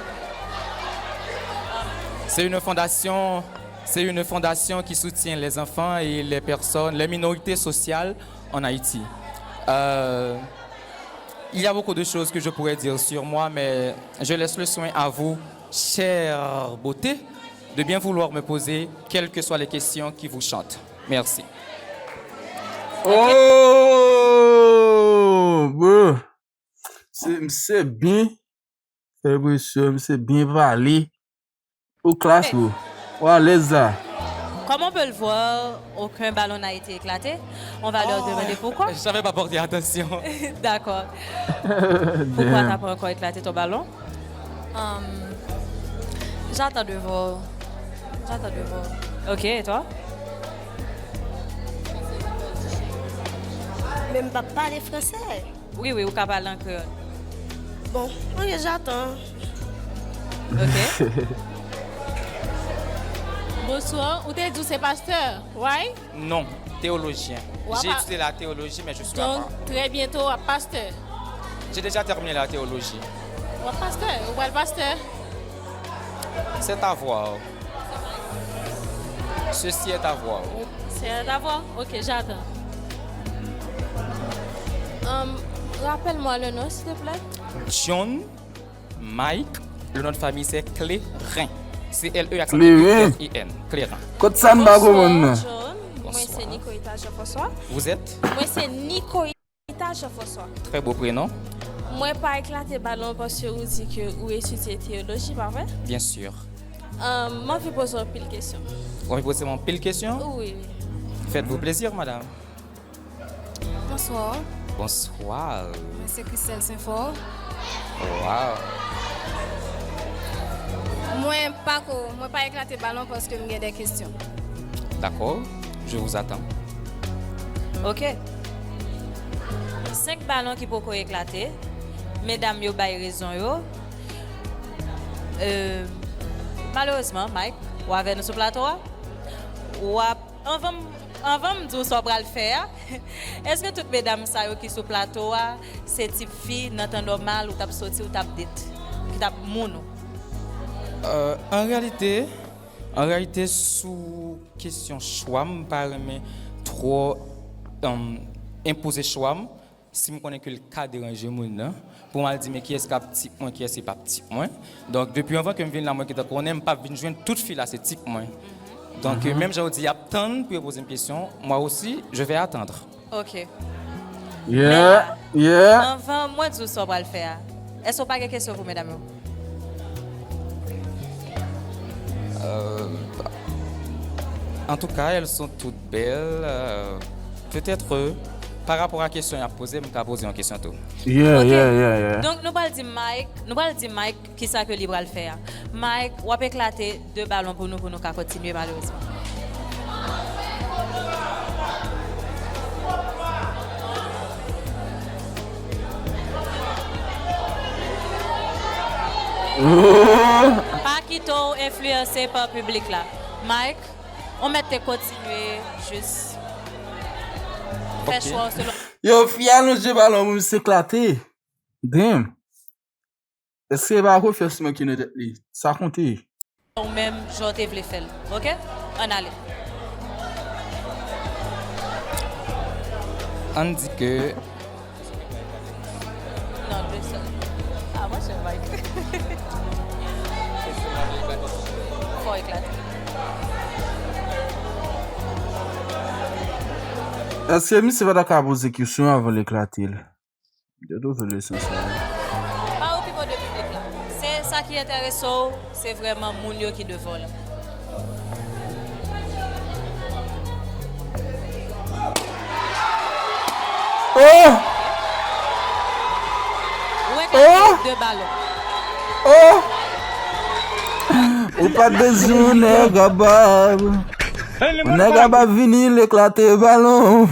C'est une fondation, c'est une fondation qui soutient les enfants et les personnes, les minorités sociales en Haïti. Euh, il y a beaucoup de choses que je pourrais dire sur moi, mais je laisse le soin à vous, chère beauté, de bien vouloir me poser quelles que soient les questions qui vous chantent. Merci. Oh, bro. Se, se byen. Fè presyon, misye byen pale. Ou klas, bro. Ou alèz la. Comme on peut le voir, aucun ballon n'a été éclaté. On va leur demander pourquoi. J'avais pas porté attention. D'accord. Pourquoi t'as pas encore éclaté ton ballon? Hum, j'attends de voir. J'attends de voir. Ok, et toi? Men m p ap pale fransè. Oui, oui, ou ka pale an kreyòl. Bon, ok, j'attends. Ok. Bonsoir, ou te di w se pastè, right? Non, théologien. Ou a J'ai pa- étudié la théologie, mais je suis à Donk, part. Trè byento w ap pastè. J'ai déjà terminé la théologie. W ap pastè, ou pral pastè. C'est à voir. Ceci est à voir. C'est à voir. Ok, j'attends. Hum, rappelle-moi le nom, s'il te plaît. John Mike, le nom de famille c'est Clérin. C L E accent Clérin. R I N. Clérin. Kot sa m pa konprann nan? John. Mwen se Bonsoir. Nicolita Jean-François. Vous êtes Mwen se Nicolita Jean-François. Très beau prénom. Mwen pa eklate balon paske ou di ke ou etidye teyoloji, pa vre? Bien sûr. Euh, m anvi poze w anpil kesyon. Vous me posez mon pile question. Wi. Faites-vous plaisir, madame. Bonsoir. Bonsoir. Mwen se Christelle Saint-Fort. Wow. Mwen pa ko, mwen pa eklate balon paske m gen de kesyon. D'accord. Je vous attends. Ok. Senk balon ki poko eklate. Medam yo bay rezon yo. Euh, malerezman, Mike, ou avè nou sou plato a. W ap, anvan m, anvan m di w sa w pral fè a, èske tout medam sa yo ki sou plato a, se tip fi nan tan nòmal ou t ap soti, ou t ap date, ki t ap moun ou? Euh, an reyalite, an reyalite, sou kesyon chwa, m pa renmen twò, um, enpoze chwa m. Si m konnen ke l ka deranje moun nan, pou m al di, men kiyès k ap tip mwen, kiyès ki p ap tip mwen. Donk, depi anvan ke m vin la, mwen gentan konnen, m p ap vin jwenn tout fi la se tip mwen. Donk, menm jan w di, y ap tann pou yo poze m kesyon, moi aussi, je vais attendre. Ok. Yeah, yeah. Anvan mwen di w sa w pral fè a, èske w pa gen kesyon pou medam yo? Euh, en tout cas, elles sont toutes belles. Euh, peut-être, euh, par rapport à question y ap poze, m ka poze yon kesyon tou. Yeah, yeah, yeah, yeah. Donk nou pral di Mike, nou pral di Mike kisa ke li pral fè a. Mike, w ap eklate de balon pou nou, pou nou ka kontinye malerezman. Pa kite w enfliyanse pa piblik la. Mike, ou mèt te kontinye jis fè chwa w selon. Yo, fi alonje balon pou misye eklate. Damn. Èske e pa konfyans mwen ki nan tèt li? Sa konte. Ou menm jan w te vle fè l. Ok? Ann ale. Ann di ke Non, de sa. Ah, mwen se Mike. Fò eklate. Èske misye pa ta ka poze kesyon avan l eklate l? Mwen te toujou lesansyèl. Pa okipe w de piblik la. Se sa ki enterese w, se vrèman moun yo ki devan w la. Oh! Ou eklate de balon. Oh! Ou pa t bezwen nèg a bab. Nèg a bab vini l eklate balon.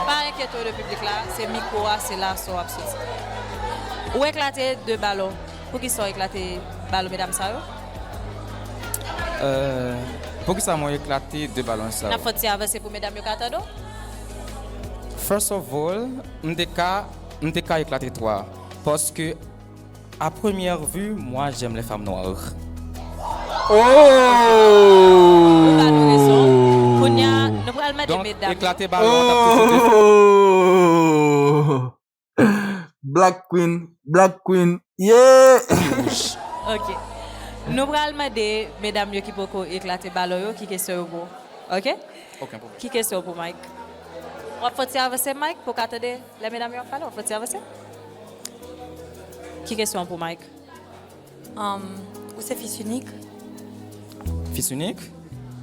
Pa enkyete w de piblik la, se mikwo a, se la sa w ap soti. Ou eklate de balon. Poukisa w eklate balon medam sa yo? Euh, poukisa mwen eklate de balon sa N yo? Ap fè ti avanse pou medam yo ka tande w. First of all, m te ka, m te ka eklate twa. Paske, à première vue, moi, j'aime les femmes noires. Ou ba nou rezon. Kounye a, nou pral mande Donk, medam yo. Eklate balon an t ap touche de Oh! Black Queen, Black Queen, yeah! Ok. Nou pral mande medam yo ki poko eklate balon yo ki kesyon yo pou. Ok? Okenn pwoblèm. Ki kesyon pou Mike? W ap fè ti avanse Mike pou w ka tande lè medam yo ap pale? W ap fè ti avanse? Ki kesyon pou Mike? Um, ou se fis inik? Fils unique?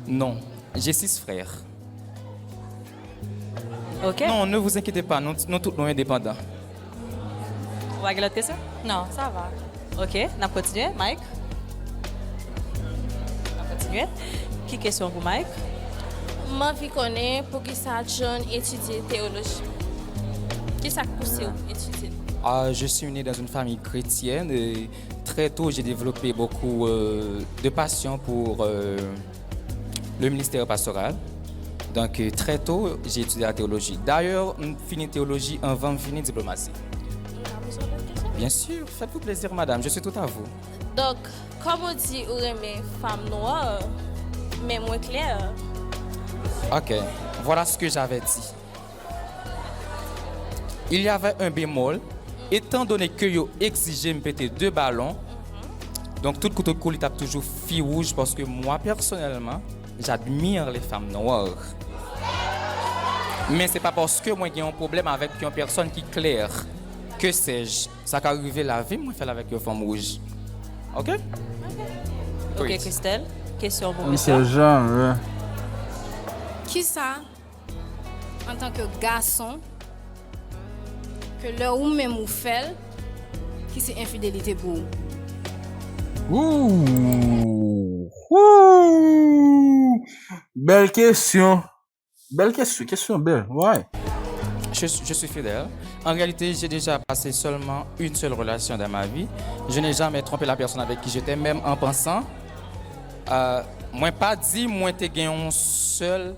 Non, j'ai six frères. Ok. Non, ne vous inquiétez pas, nou, nou tout nou endepandan. Ou pa gen lòt kesyon? Non, sa va. Ok, n ap kontinye. Mike? N ap kontinye. Ki kesyon pou Mike? M anvi konnen poukisa John etidye teyoloji. Kisa k pouse w etidye l? Ah, je suis né dans une famille chrétienne et très tôt j'ai développé beaucoup euh, de passion pour euh, le ministère pastoral. Donc euh, très tôt j'ai étudié la théologie. D'ailleurs, m fini théologie anvan m fini diplomasi. Bien sûr, faites-vous plaisir, madame, je suis tout à vous. Donk, kòm ou di ou renmen fanm nwa, men mwen klè. Ok, voilà ce que j'avais dit. Il y avait un bémol, étant donné que yo egzije m pete de balon, donk tout kote kou li t ap toujou fi wouj, paske mwa pèsonèlman, j'admire les femmes noires. Men se pa paske mwen gen yon pwoblèm avèk yon pèsòn ki klè, que sais-je, sa ka rive lavi m, mwen fè l avèk yon fanm wouj. Ok? Ok, Christelle, kesyon pou On sait Christelle. Jamais. Kisa, antanke gason, ke lè ou menm ou fè l, ki se enfidelite pou ou? Ooh. Ooh. Bèl kesyon. Bèl kesyon, kesyon bèl. Why? Je, je suis fidèle. En réalité, j'ai déjà passé seulement une seule relation dans ma vie. Je n'ai jamais trompé la personne avec qui j'étais, même en pensant. Euh, mwen pa di mwen te gen yon sèl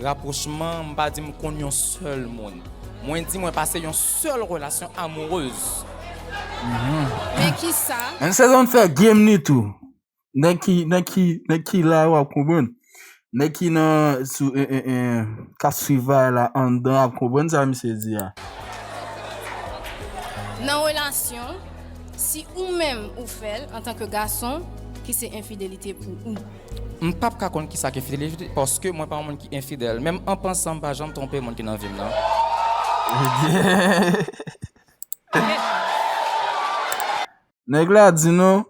rapwochman, m pa di m konn yon sèl moun. Mwen di mwen pase yon sèl relasyon amourez. Men kisa? Menm sezon fè game ni tou. Nèg ki nèg ki nèg ki la w ap konprann. Nèg ki nan sou en en en k ap swiv bagay la anndan ap konprann sa misye di a. Nan relasyon, si ou menm ou fè l antanke gason, ki se enfidelite pou ou? M p ap ka konn kisa ki enfidelite paske mwen pa yon moun ki enfidèl. Menm an pansan m pa janm twonpe moun ki nan vi m nan. Nèg la di nou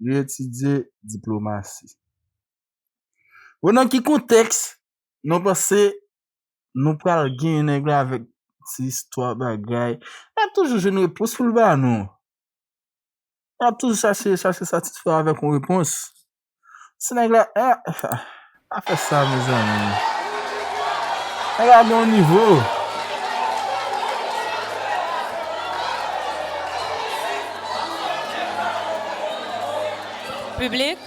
li etidye diplomasi. Bon, nan ki kontèks nou panse nou pral genyen nèg la avèk ti istwa bagay? N ap toujou jwenn repons pou l ba nou. N ap toujou chache chache satisfè avèk yon repons. Si nèg la ah, pa fè sa mezanmi. Nèg la gen yon nivo. Piblik.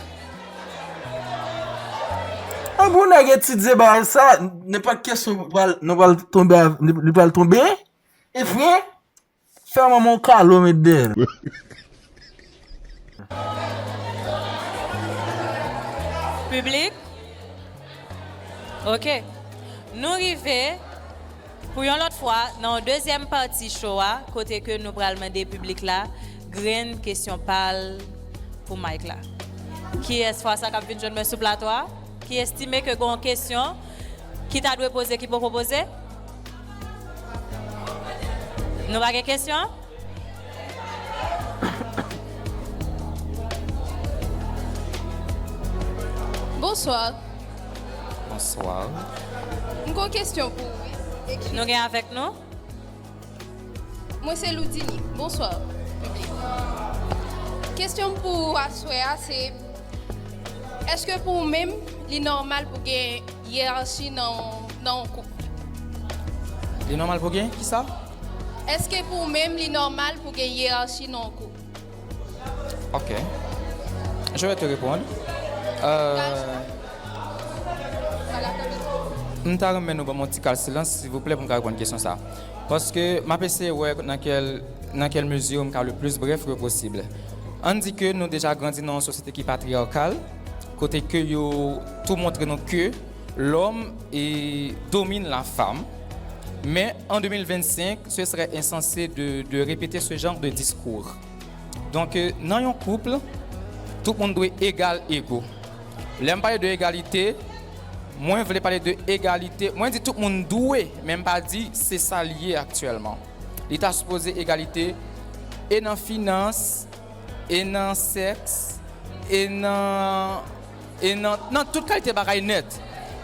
An bon nèg etidye bagay sa, nenpòt kesyon pral nou pral tonbe li pral tonbe. E vre? Fè manman w kalo met dèyè l. Piblik. Ok. Nou rive pou yon lòt fwa nan yon dezyèm pati show a kote ke nou pral mande piblik la grenn kesyon pa l pou Mike la. Kiyès fwa sa k ap vin jwenn mwen sou plato a? Ki estime ke gen yon kesyon ki ta dwe poze ki poko poze? Nou pa gen kesyon? Bonswa. Bonswa. M gon kesyon pou ou. Nou gen avèk nou? Mwen se Loudini. Bonswa. Kesyon m pou ou aswè a se, èske pou ou menm li nòmal pou gen yerachi nan nan yon koup? Li nòmal pou gen kisa? Èske pou ou menm li nòmal pou gen yerachi nan yon koup? Ok. Je vais te répondre. Euh, m ta renmen nou ban m yon ti kal silans silvouplè pou m ka reponn kesyon sa. Paske m ap eseye wè nan kèl nan kèl mezi m ka le plis brèf ke posib. Ann di ke nou deja grandi nan yon sosyete ki patriyakal, kote ke yo tou montre nou ke l'homme domine la femme. Mais en deux mille vingt-cinq, ce serait insensé de, de répéter ce genre de discours. Donk, nan yon koup, tout moun dwe egal ego. Lè m pale de egalite, mwen vle pale de egalite. Mwen di tout moun dwe, men m pa di se sa l ye aktyèlman. Li ta sipoze egalite e nan finans, e nan sèks, e nan e nan, nan tout kalite bagay nèt.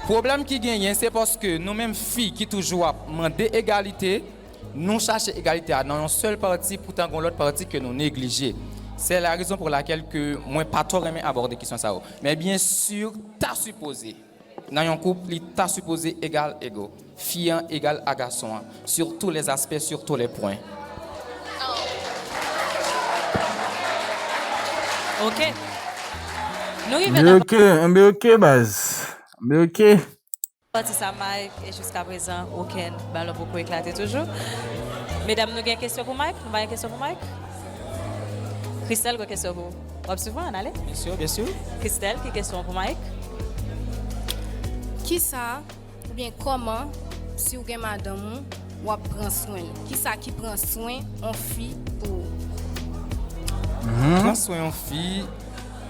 Pwoblèm ki genyen, se paske nou menm fi ki toujou ap mande egalite, nou chache egalite a nan yon sèl pati, poutan gen yon lòt pati ke nou neglije. C'est la raison pour laquelle ke mwen pa twò renmen abòde kesyon sa yo. Men byen si, ta sipoze. Nan yon koup, li ta sipoze egal ego. Fi an egal a gason an, sur tous les aspects, sur tous les points. Ok. Nou rive Anbe nan ok, anbe ok baz. Anbe ok. Pati sa Mike e jiska prezan okenn balon poko eklate toujou. Medam, nou gen kesyon pou Mike? Nou pa gen kesyon pou Mike? Christelle gen kesyon pou ou. W ap swiv mwen, ann ale? Byen si, byen si. Christelle, ki kesyon pou Mike? Kisa oubyen kòman si w gen madanm ou, w ap pran swen l? Kisa ki pran swen on fi pou ou? Pran swen yon fi,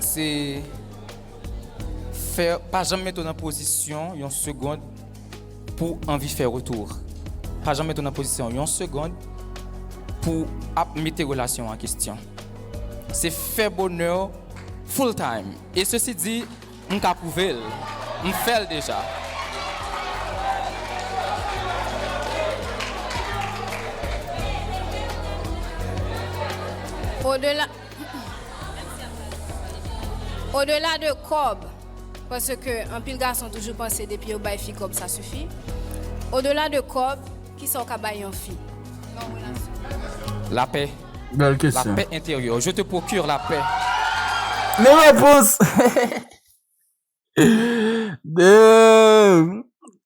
se fè, pa janm mete w nan pozisyon yon segond pou anvi fè retou. Pa janm mete w nan pozisyon yon segond pou ap mete relasyon an kesyon. Se fè bonè w full time. E sesi di, m ka pwouve l. M fè l deja. Odela, odela de kòb, paske anpil gason toujou panse depi yo bay fi kòb sa sifi. Odela de kòb, kisa w ka bay yon fi? Lapè. Bèl La kesyon. Paix intérieure. Je te procure la paix. Men repons. Damn.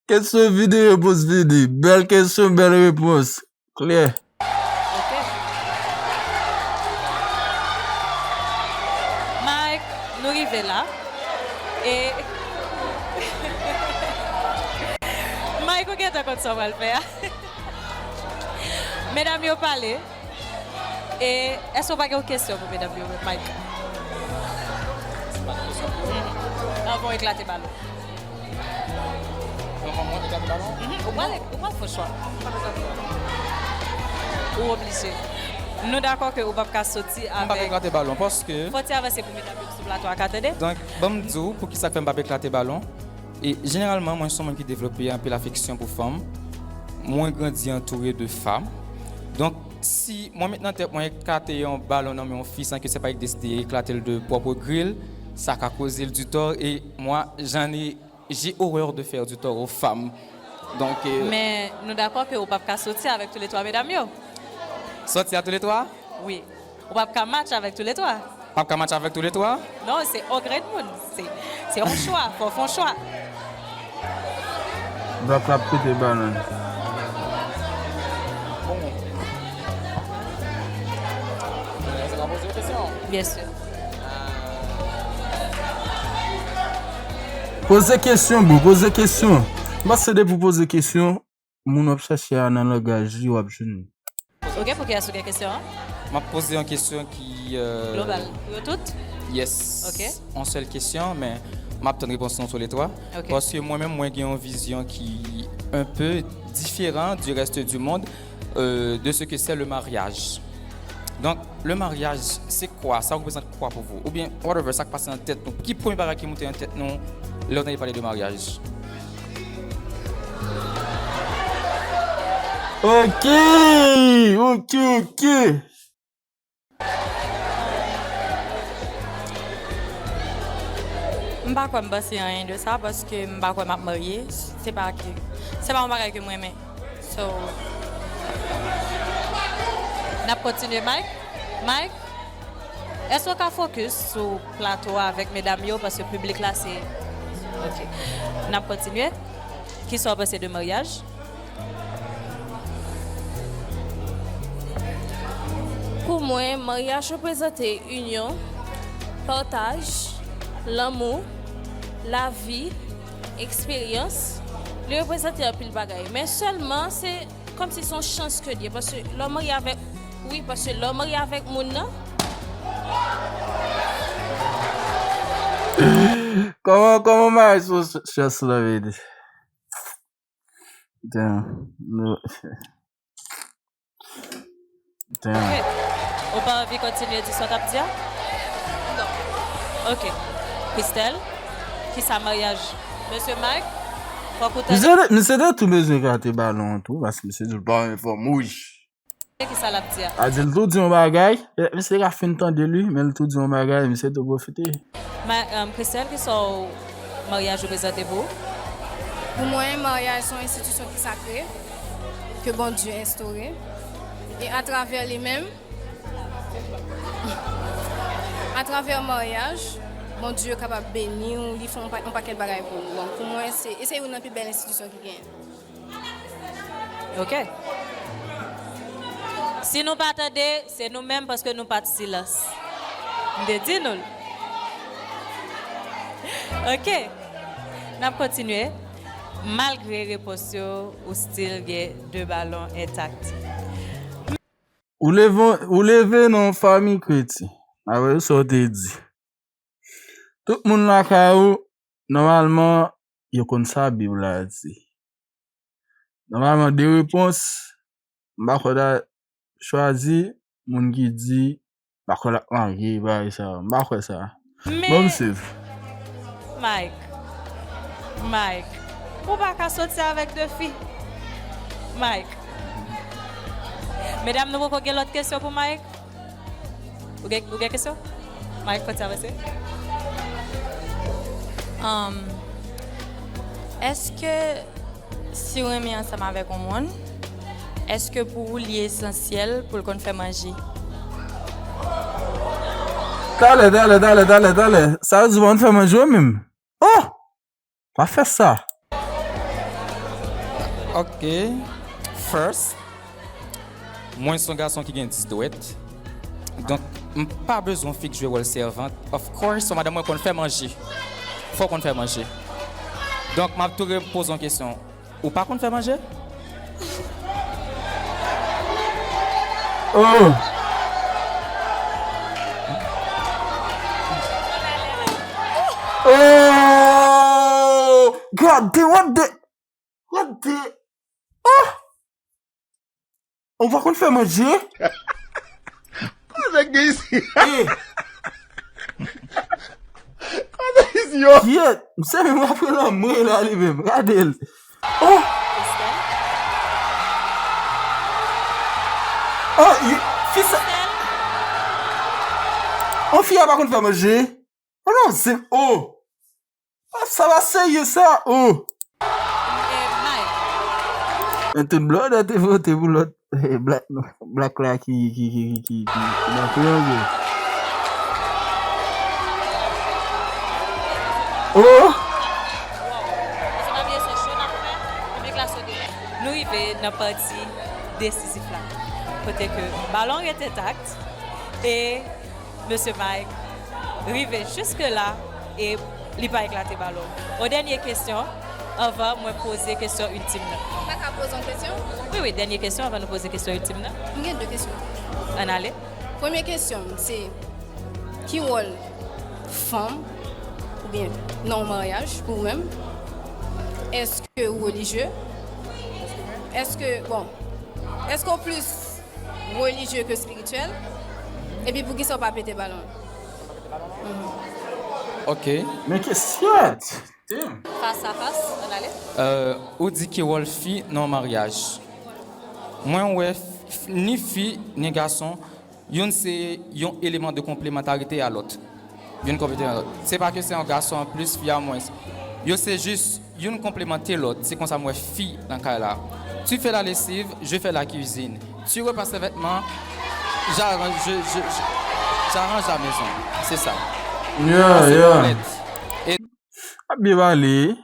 Kesyon vini, repons vini. Bèl kesyon, bèl repons. Klè. Ok. Mike, nou rive la. E Mike, ou gentan konn sa w pral fè a. Medam yo pale. E èske w pa gen yon kesyon pou medam yo, Mike? Anvan w eklate balon. Anvan mwen eklate balon? Mhm. Ou pral, ou pral fè chwa. Ou oblije. Nou dakò ke ou p ap ka soti avèk. M p ap eklate balon paske. Fò ti avanse pou medam yo sou plato a ka tande. Donk, ban m di w poukisa k fè m p ap eklate balon. E jeneralman, mwen se yon moun ki devlope anpil afeksyon pou fanm. Mwen grandi antoure de fanm. Donk, si mwen met nan tèt mwen eklate yon balon nan men yon fi san ke se pa li ki deside eklate l de pwòp gri l, sa ka koze l du tort. E mwen, j'en ai, j'ai horreur de faire du tort aux femmes. Donk, euh, Men nou dakò ke ou p ap ka soti avèk toulètwa medam yo. Soti a toulètwa? Wi. Ou p ap ka match avèk toulètwa. P ap ka match avèk toulètwa? Non, se yon grenn moun. Se, se yon chwa. Fò w fè yon chwa. Black la ap pete balon. Byen si. Poze kesyon, bro, poze kesyon. M panse depi w poze kesyon, moun w ap chache a nan langaj li, w ap jwenn li. Ok, pou kiyès ou gen kesyon an? M ap poze yon kesyon ki. euh, Global. Pou yo tout? Yes. Ok. Yon sèl kesyon, men m ap tann repons nou toulètwa. Ok. Paske mwen menm, mwen gen yon vizyon ki un peu différent du reste du monde euh, de ce que c'est le mariage. Donc, le mariage, c'est quoi? Ça représente quoi pour vous? Ou bien, whatever, sa k pase nan tèt nou. Ki premye bagay ki moute nan tèt nou lè w tande pale de mariage? Ok, ok, ok. M pa kwè m panse anyen de sa paske m pa kwè m ap marye. Se pa ke, se pa yon bagay ke m renmen. So, N ap kontinye, Mike. Mike, èske w ka fokis sou plato a avèk medam yo, paske piblik la se. Ok. N ap kontinye. Kisa w panse de maryaj? Pou mwen, maryaj reprezante inyon, pataj, lanmou, lavi, eksperyans. Li reprezante anpil bagay. Men sèlman, se kòmsi se yon chans ke l ye. Paske lè w marye avèk, wi, paske lè w marye avèk moun nan, Kòman, kòman maryaj se yon chans la, vini? Damn. No. Damn. Ou pa anvi kontinye di sa w t ap di a? Ok. Christelle, kisa maryaj? Mesye Mike, fòk ou tande. Misye te, misye te tou bezwen eklate balon an tou, paske misye di l pa renmen fanm wouj. Kisa l ap di a? A di l tou di yon bagay, eh, misye ka fin tande li, men l tou di yon bagay, misye tou pwofite. Ma, um, Christelle, kisa w maryaj reprezante pou ou? Pou mwen, maryaj se yon enstitisyon ki sakre, ke Bondye enstore. E atravè li menm, atravè maryaj, Bondye kapab beni w, li fè yon pa- yon pakèt bagay pou ou. Donk, pou mwen, se, e se youn nan pi bèl enstitisyon ki genyen. Ok. Si nou pa tande, se nou menm paske nou pa t silans. M te di nou l. Ok. N ap kontinye. Malgre repons yo, ou still gen de balon entak. Ou leve, ou leve nan yon fanmi kretyen. Apre sa w te di. Tout moun lakay ou, nòmalman, yo konn sa Bib la di. Nòmalman, de repons, m pa kwè ta chwazi moun ki di, m pa kwè l ap marye, bagay sa yo. M pa kwè sa. Bon, m swiv. Mike. Mike. Ou pa ka soti avèk de fi. Mike. Medam, nou poko gen lòt kesyon pou Mike? Ou gen, ou gen kesyon? Mike, fò ti avanse. Um, èske si w renmen ansanm avèk yon moun, èske pou ou li esansyèl pou l konn fè manje? Talè, talè, talè, talè, talè. Sa vle di w pa konn fè manje w menm? Oh! Pa fè sa. Ok. First, mwen se yon gason ki gen dis dwèt. Donk, m pa bezwen fi k jwe wòl sèvant. Of course, yon madanm mwen konn fè manje. Fò w konn fè manje. Donk, m ap tou repoze yon kesyon. Ou pa konn fè manje? Oh! Oh! Gade, what the, what the, oh! Ou pa konn fè manje? Koze gen isi? Eh! Koze isi yo? Kiyèt, m se menm apre lanmwe la li menm. Gade l. Oh! Oh, fi sa. Oh, fi a pa konn fè manje. Oh non, se, oh! Ah, sa pa serye sa, oh! Men tout blòdè te vote pou lòt, eh, black, black la ki, ki, ki, ki, ki, ki nan priyè. Oh! Nou rive nan pati desizif la. Kote ke balon rete entak e Mesye Mike rive jiske la e li pa eklate balon. Yon dènye kesyon anvan mwen poze kesyon iltim nan. Mwen ka poze yon kesyon? Wi, wi, dènye kesyon anvan nou poze kesyon iltim nan. M gen de kesyon. Ann ale. Premye kesyon m se, ki wòl fanm oubyen nan yon maryaj pou ou menm? Èske ou relijye? Èske, bon, èske ou plis relijye ke espirityèl? Epi poukisa ou pa pete balon? Ok. Men kesyon! Fas a fas, ann ale. Ou di ki wòl fi nan yon maryaj? Mwen wè ni fi ni gason, youn se yon eleman de konplemantarite a lòt. Youn konplemantarite a lòt. Se pa ke se yon gason an plis, fi a mwens. Yo se jis youn konplemante lòt. Se konsa m wè fi nan kay la. Tu fais la lessive, je fais la cuisine. Tu repasses les vêtements, j'arrange, je, je, je, j'arrange la maison. C'est ça. Yeah, yeah. Et Ap byen pale.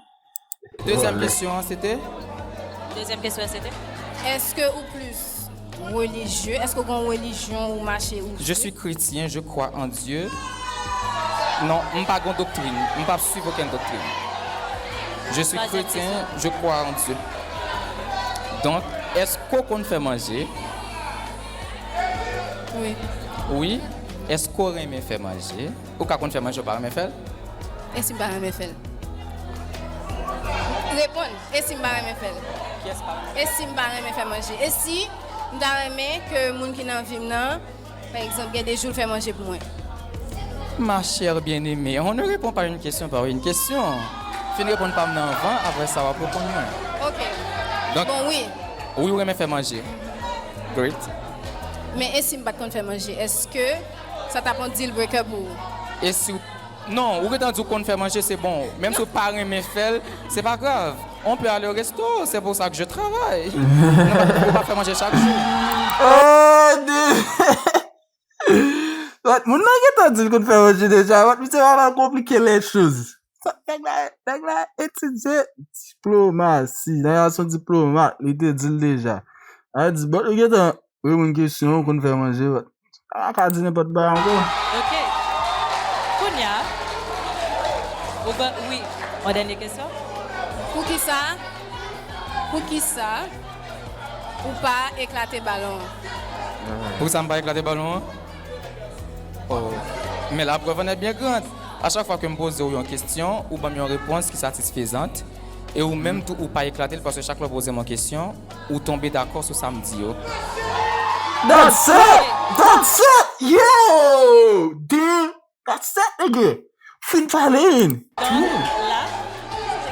Deuxième question, c'était? Deuxième question, c'était? Èske ou plis relijye? Èske ou gen yon relijyon ou mache ou Je suis chrétien, je crois en Dieu. Non, m pa gen doktrin. M pa swiv okenn doktrin. Je suis chrétien, je crois en Dieu. Donk, èske w konn fè manje? Wi. Wi. Èske w renmen fè manje? Ou ka konn fè manje, ou pa renmen fè l? E si m pa renmen fè l? Reponn, e si m pa renmen fè l? E si m pa renmen fè manje? E si m ta renmen ke moun ki nan vi m nan, pa egzanp, gen de jou l fè manje pou mwen? Ma chère bien-aimée, on ne répond pas une question par une question. Fin reponn pa m nan anvan, apre sa w ap reponn mwen. Ok. Donk, bon, wi. Wi, ou renmen fè manje. Great. Men e si m pa t konn fè manje, èske sa t ap yon deal breaker pou ou? E si w Non, ou gentan di w konn fè manje, se bon. Menm si w pa renmen fè l, se pa grav. On peut aller au resto, c'est pour ça que je travaille. Ou pa fè manje chak jou. Oh, de... Wat, moun nan gentan di l konn fè manje deja. Wat, misye pa mal konplike les choses. Nèg la, nèg la etidye diplomasi. Nèg la se yon diplomat, li te di l deja. A di, bon, ou gentan reponn kesyon, ou konn fè manje, wat. A ka di nenpòt bagay ankò. Ok. Kounye a, ou ba, wi, yon dènye kesyon? Poukisa, poukisa ou pa eklate balon an? Poukisa m pa eklate balon an? Oh. Men la preuve en est bien grande. A chak fwa ke m poze w yon kesyon, ou ban m yon repons ki satisfezant. E ou menm tou, ou pa eklate l, paske chak lè w poze m yon kesyon, ou tonbe dakò sou sa m di yo. That's it! That's it! Yo! Damn! That's it, nigga! Fin pale! Donk, la,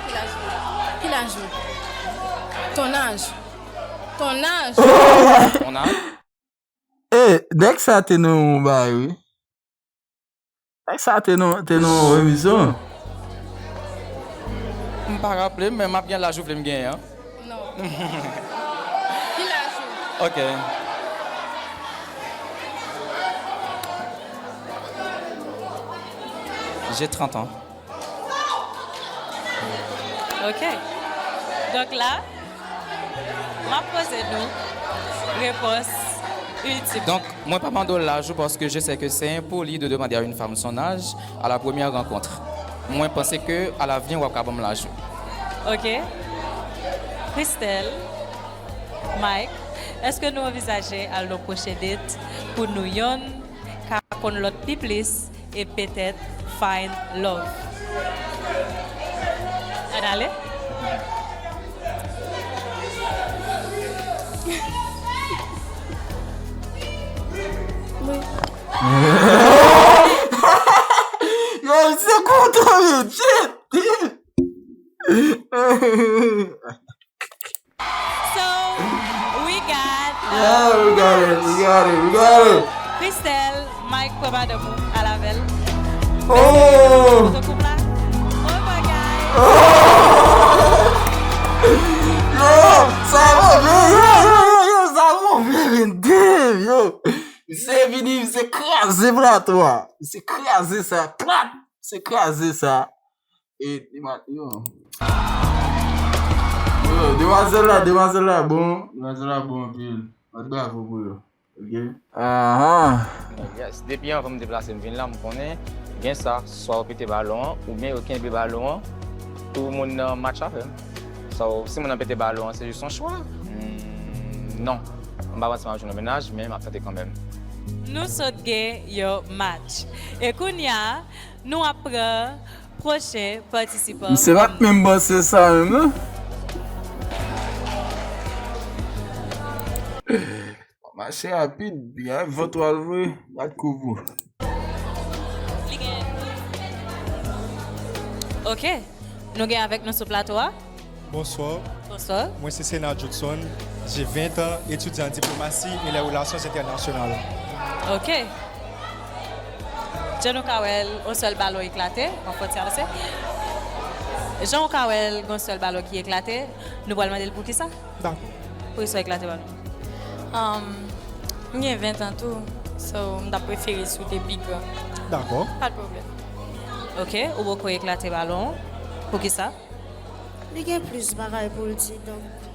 ki laj ou? Ki laj ou? Ton âge. Ton âge. On a? Eh, nèg sa te nan yon bagay, wi. Nèg sa te nan, te nan yon emisyon. M pa raple m, men m ap gen laj ou vle m genyen an. Non. Ki laj ou? Ok. J'ai trente ans. Ok. Donk la, M ap poze nou repons iltim. Donk, mwen pa mande w laj ou paske je sais que c'est impoli de demander à une femme son âge à la première rencontre. Mwen panse ke alavni w ap ka ban m laj ou. Ok. Christelle, Mike, èske nou anvizaje al nan pwochen date pou nou yonn ka konn lòt pi plis e petèt find love. Ann ale. Yo, se kontan, yo, shit! So, we got. Yeah, we got it, we got it, we got it. Christelle, Mike, pran madanm ou, al avè l. Oh! Foto koup la. Oh my God. Oh! Yo, sa move, yo, yo, yo, yo, sa move, men damn, yo. Misye vini, misye kraze plato a. Misye kraze sa, plat, misye kraze sa. E, li ma-, yo. Yo, demwazèl la, demwazèl la bon. Demwazèl la bon anpil. Bat bravo pou yo. Ok? Ahan. Yes, depi anvan m deplase m vin la, m konnen gen sa, swa yo pete balon an, oubyen yo kenbe balon an pou moun nan match avè m. So, si moun nan pete balon an, se jis yon chwa. Hmm, non. M pa panse m ap jwenn yon mennaj, men m ap tante kanmenm. Nou sot gen yon match. E kounye a, nou ap pran pwochen patisipan. Misye pa t menm panse sa menm, non? Mache rapid, byen vant w al vre, bat kouvou. Li gen. Ok. Nou gen avèk nou sou plato a. Bonsoir. Bonsoir. Mwen se Sena Judson. J'ai vingt ans, étudiant en diplomatie et les relations internationales. Ok. Jan nou ka wè l, yon sèl balon eklate. Mwen fò ti avanse. Jan ou ka wè l, yon sèl balon ki eklate. Nou pral mande l pou ki sa? Dakò. Pou ki sa w eklate balon? Um, m gen ven tan tou, so m t ap prefere si w te pi gran. Dakò. Pa de pwoblèm. Ok, ou poko eklate balon. Pou ki sa? Li gen plis bagay pou l di, donk,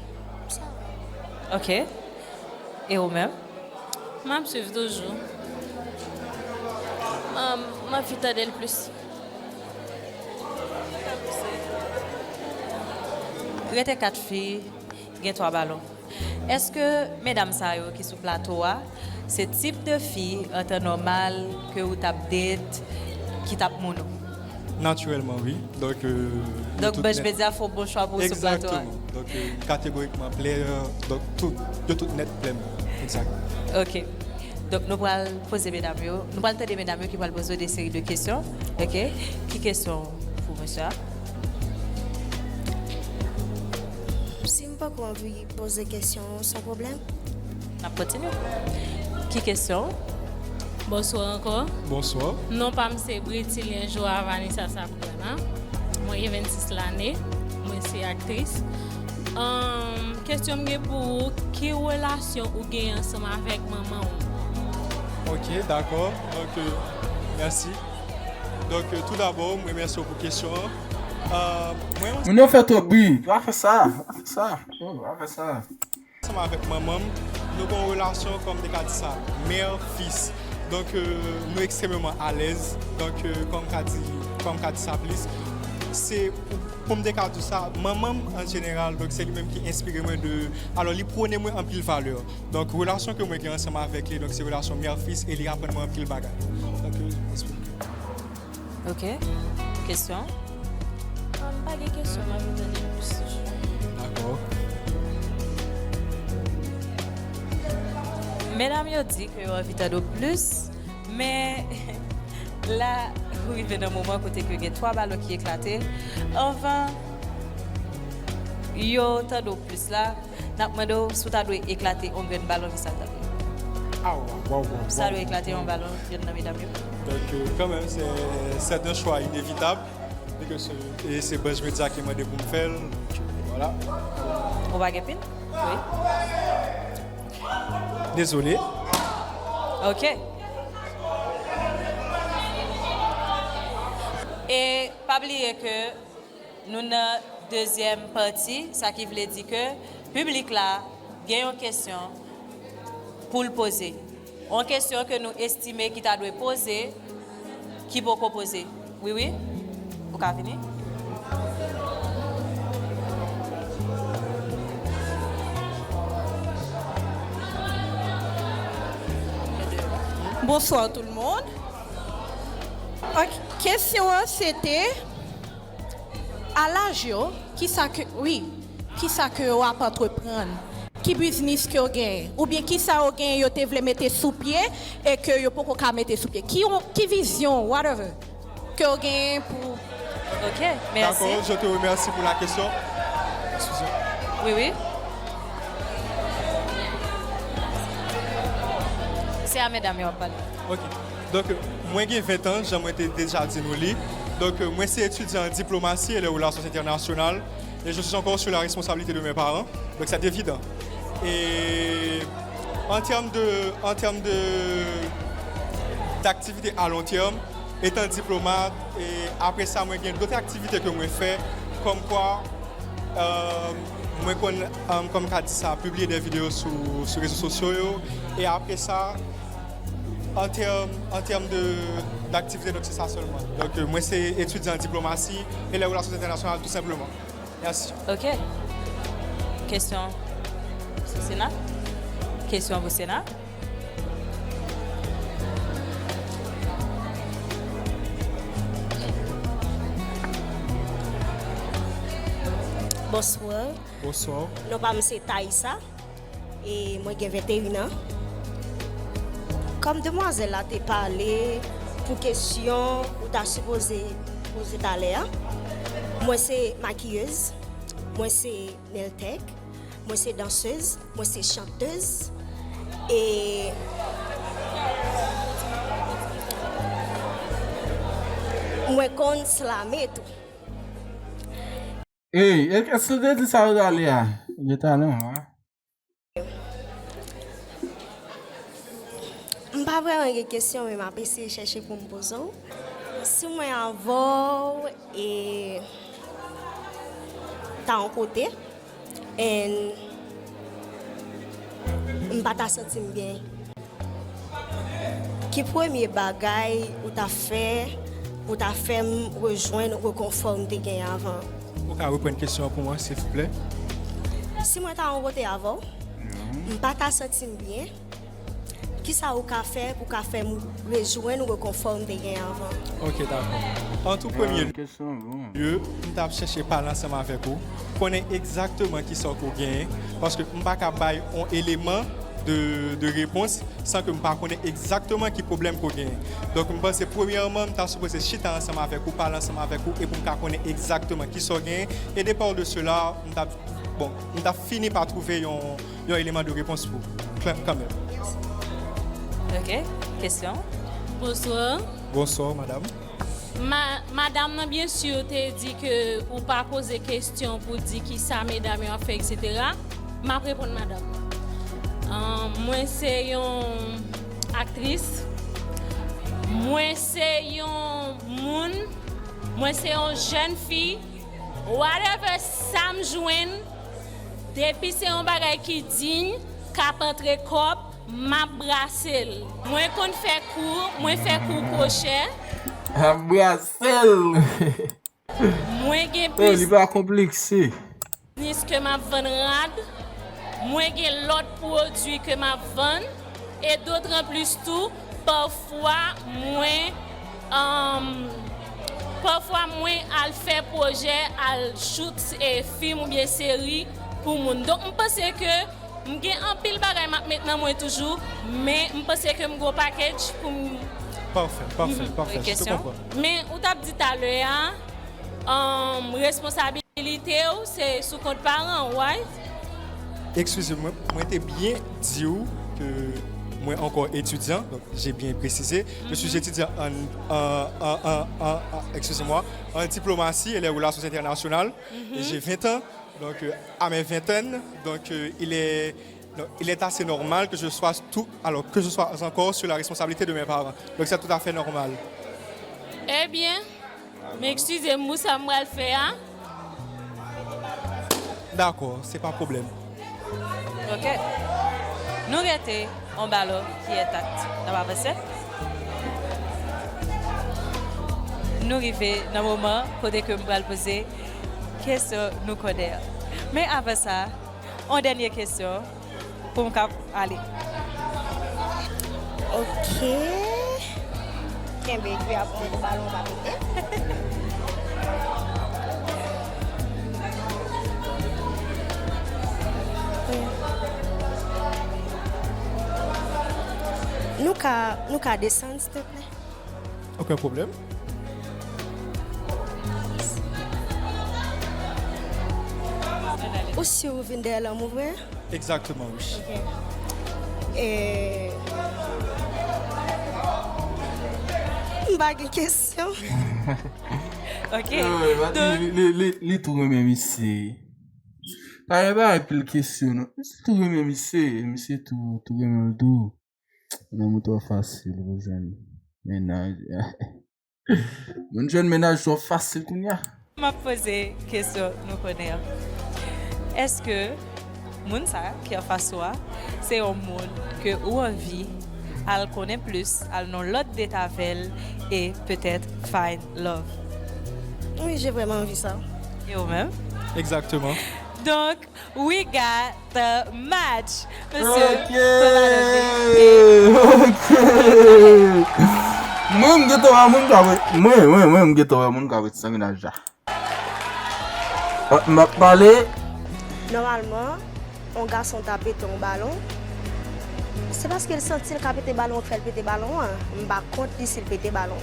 sa va. Ok. E ou menm? M ap swiv toujou. Um, m anvi tande l plis. Rete kat fi, gen twa balon. Èske medam sa yo ki sou plato a, se tip de fi an tan nòmal ke ou t ap date, ki t ap moun ou? Natirèlman, wi. Donk, euh, Donk, Bunch Media fè yon bon chwa pou ou sou plato a. Egzakteman. Donk, euh, kategorikman, plè, donk, tout, yo tout nèt plè m. Egzakt. Ok. Donk, nou pral poze medam yo, nou pral tande medam yo ki pral poze w de seri de kesyon. Ok? Ki kesyon pou mesye a? Si m poko anvi poze kesyon, san pwoblèm. N ap kontinye. Ki kesyon? Bonswa ankò. Bonswa. Non pa m se Britilien Joa Vanessa Sabrina. Mwen gen vennsis lane. Mwen se aktris. Ahn, kesyon m gen pou ou, ki relasyon ou gen ansanm avèk manman w? Ok, dakò. Donk, euh, mèsi. Donk, euh, tou dabò, m remèsye w pou kesyon an. Euh, mwen, Moun yo fè twòp bri. Pa fè sa. Pa fè sa. Oh, pa fè sa. Ansanm avèk manman m, nou gen yon relasyon, kòm m te ka di sa, mè fis. Donk, euh, nou ekstrèmeman alèz. Donk, euh, kòm m ka di, kòm m ka di sa plis, se pou, pou m te ka di sa, manman m, an jeneral, donk, se li menm ki enspire mwen de, alò, li pwone mwen anpil valè. Donk, relasyon ke mwen gen ansanm avèk li, donk, se relasyon mè fis e li aprann mwen anpil bagay. Donk, euh, Ok. Kesyon? Ah, m pa gen kesyon, m anvi tande plis toujou. Dakò. Medam yo di ke yo anvi tande w plis, men la, ou rive nan moman kote ke gen twa balon ki eklate. Anvan yo tande w plis la, n ap mande w si w ta dwe eklate yon grenn balon, ki sa l ta dwe ye? Ah, waw, waw, waw. Sa dwe eklate yon balon, youn nan medam yo. Donk, euh, kanmenm, se, c'est un choix inévitable. E ke se, e se Bunch Media ki mande pou m fè l. Vwala. Ou pa gen pin? Wi. Dezole. Ok. E pa bliye ke nou nan dezyèm pati, sa ki vle di ke Piblik la gen yon kesyon pou l poze. Yon kesyon ke nou estime ki ta dwe poze, ki poko poze. Wi, wi. Ou ka vini. Bonsoir tout le monde. Ok, kesyon an se te, a laj yo, kisa ke, wi, kisa ke yo ap antreprann? Ki biznis ke yo genyen? Oubyen kisa yo genyen yo te vle mete sou pye e ke yo poko ka mete sou pye? Ki, ki vizyon, whatever, ke yo genyen pou... Ok, merci. D'accord, je te remercie pour la question. Excusez. Oui, oui. Se a medam yo ap pale. Ok. Donk, mwen gen ven tan, jan mwen te deja di nou li. Donk, mwen se etidyan an diplomasi e les relations internationales. Et je suis encore sous la responsabilité de mes parents. Donc, c'est évident. Et en termes de, en termes de, d'activité à long terme, étant diplomate, et après ça, mwen gen dòt aktivite ke mwen fè, kòmkwa, euh, mwen konn, euh, kòm ka di sa, pibliye de videyo sou, sou rezo sosyo yo. E apre sa, an tèm, an tèm de, d'aktivite, donk, se sa sèlman. Donk, euh, mwen se etidyan an diplomasi e les relations internationales, tout simplement. Mèsi. Ok. Kesyon sou Sena? Kesyon pou Sena? Bonswa. Bonswa. Non pa m se Thaïsa. E mwen gen venteyen an. Kòm demwazèl la te pale pou kesyon ou ta sipoze poze talè a, mwen se makiyez, mwen se nail tech, mwen se dansez, mwen se chantez, e mwen konn slame tou. Ey, èske si w te di sa yo t ale a? Yo t ale anvan. M pa vrèman gen kesyon, men m ap eseye chèche pou m poze w. Si mwen avè w e ta yon kote, and m pa ta santi m byen, ki premye bagay ou ta fè pou ta fè m rejwenn rekonfò m te genyen avan? Ou ka reprann kesyon an pou mwen, silvouplè? Si mwen ta yon kote avè w, m pa ta santi m byen, kisa ou ka fè pou ka fè m rejwenn rekonfò m te genyen avan? Ok, dakò. An tou premye lye, m t ap chèche pale ansanm avèk ou, konnen egzakteman kisa w genyen, paske m pa ka bay yon eleman de, de repons san ke m pa konnen egzakteman ki pwoblèm ke w genyen. Donk, m panse, premyèman, m ta sipoze chita ansanm avèk ou, pale ansanm avèk ou, e pou m ka konnen egzakteman kisa w genyen. E de par de sela, m t ap, bon, m t ap fini pa twouve yon, yon eleman de repons pou ou, kan-, kanmenm. Ok. Kesyon? Bonswa. Bonswa, madam. Ma-, madanm nan, byen si, te di ke ou pa poze kesyon pou di kisa medam yo ap fè, etsetera. M ap reponn madanm nan. Ahn, mwen se yon aktris. Mwen se yon moun. Mwen se yon jèn fi. Whatever sa m jwenn, depi se yon bagay ki diy, k ap antre kòb, m ap brase l. Mwen konn fè kou, mwen fè kou kwochè. Ap brase l. Mwen gen... Oh, li pa konplekse. Biznis ke m ap vann rad. Mwen gen lòt pwodui ke m ap vann. E dotranplis tou, pafwa mwen, um, pafwa mwen al fè pwojè, al shoot, e, fim oubyen seri pou moun. Donk, m panse ke m gen anpil bagay m ap met nan mwen toujou, men m panse ke m gon package pou m... Pafè, pafè, pafè, je te konpran. Men ou t ap di talè a, um, responsabilite w se sou kont paran w, right? Excusez-moi, mwen te byen di w ke mwen ankò etidyan, donc j'ai bien précisé. Je suis étudiant en, en, en, en, en, en, excusez-moi, en diplomatie et les relations internationales. Et j'ai vingt ans. Donc, euh, à mes vingtaines, donc, euh, il est, donc, il est assez normal que je sois tout, alors, que je sois encore sous la responsabilité de mes parents. Donc, c'est tout à fait normal. Ebyen, m eskize m pou sa m pral fè a. Dakò, se pa pwoblèm. Ok. Nou rete yon balon ki entak. N ap avanse. Nou rive nan moman kote ke m pral poze kesyon nou konnen an. Men avan sa, yon dènye kesyon pou m kab ale. Ok. Kenbe epi apre mwen pou balon pa pete. Nou ka, nou ka desann, silteple? Okenn pwoblèm. Ou si ou vin dèyè lanmou vre? Egzakteman, wi. Ok. E, m pa gen kesyon. Ok. Yo, li, li, li, li tou renmen misye. Pa gen bagay pil kesyon, non. Misye tou renmen misye. Misye tou, tou renmen l tou. Lanmou twò fasil pou jwenn mennaj. Moun jwenn mennaj twò fasil kounye a. M ap poze kesyon nou konnen an. Èske moun sa ki anfas ou a, se yon moun ke ou anvi al konnen plis, al nan lòt date avè l e petèt find love? Oui, j'ai vraiment envie ça. E ou menm? Exactement. Donk, We got the match. Mesye, ok, ok. Mwen, m gentan wè moun ka wè. Mwen, mwen, mwen, m gentan wè moun ka wè ti sanginaj la. Ah, m ap pale. Nòmalman, yon gason ta pete yon balon, se paske l santi l ka pete balon an k fè l pete balon an. M pa kont li si l pete balon.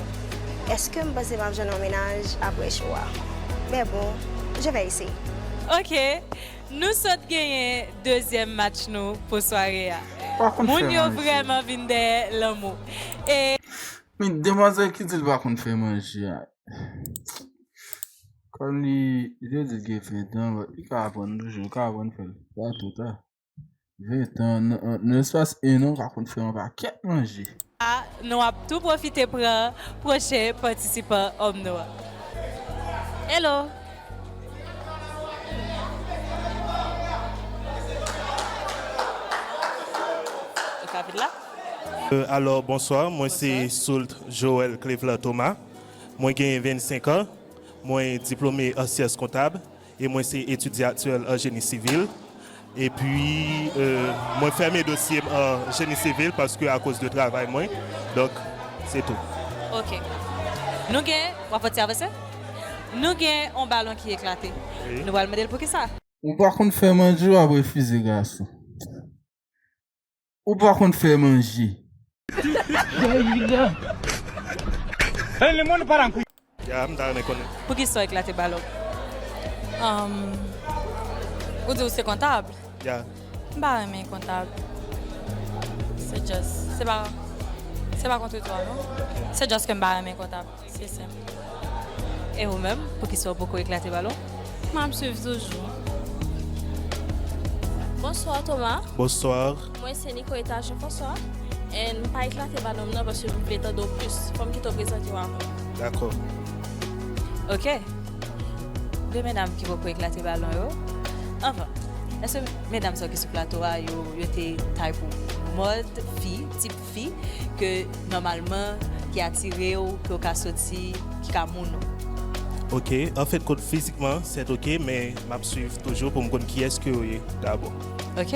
Èske m panse m ap jwenn yon mennaj apre show a? Men bon, je vais essayer. Ok. Nou sot genyen dezyèm match nou pou sware a. Pa konn fè manje. Moun yo vrèman vin dèyè lanmou. E men demwazèl ki di l pa konn fè manje a. Kòm li, li te di l gen ven tan, but li ka aprann toujou, li ka aprann fè l. Pa twò ta. Ven tan, nan, nan espas en an, ou ka konn fè yon pakèt manje. A, nou ap tou pwofite pran pwochen patisipan òm nou an. Hello! Ou ka vin la? Euh, alò, bonswa. Mwen se Soult Joël Cleveland Thomas. Mwen gen vennsenk an. Mwen diplome an syans kontab. E mwen se etidyan aktyèl an jeni sivil. Epi, euh, mwen fèmen dosye m an jeni sivil paske akoz de travay mwen. Donk, se tou. Ok. Nou gen, w ap fè ti avanse? Nou gen yon balon ki eklate. Wi. Nou pral mande l poukisa. Ou pa konn fè manje, w ap refize gason. Ou pa konn fè manje. Ya, m ta renmen konnen. Poukisa w eklate balon? Um, ou di w se kontab? Ya. M pa renmen kontab. Se just, se pa, se pa kont ou, non. Se just ke m pa renmen kontab. Se senp. E ou menm, poukisa w poko eklate balon? M ap swiv toujou. Bonswa, Thomas. Bonswa. Mwen se Nicoletta Jean-François. And m pa eklate balon m nan paske m vle tande w plis. Fò m kite w prezante w avè m. Dakò. Ok. De medam ki poko eklate balon yo. Anfen, èske medam sa yo ki sou plato a, yo, yo te type ou? Mòd fi, tip fi ke nòmalman ki atire w, ke w ka soti, ki ka moun ou? Ok, anfèt, kont fizikman, sèt ok, men m ap swiv toujou pou m konn kiyès ke yo ye dabò. Ok,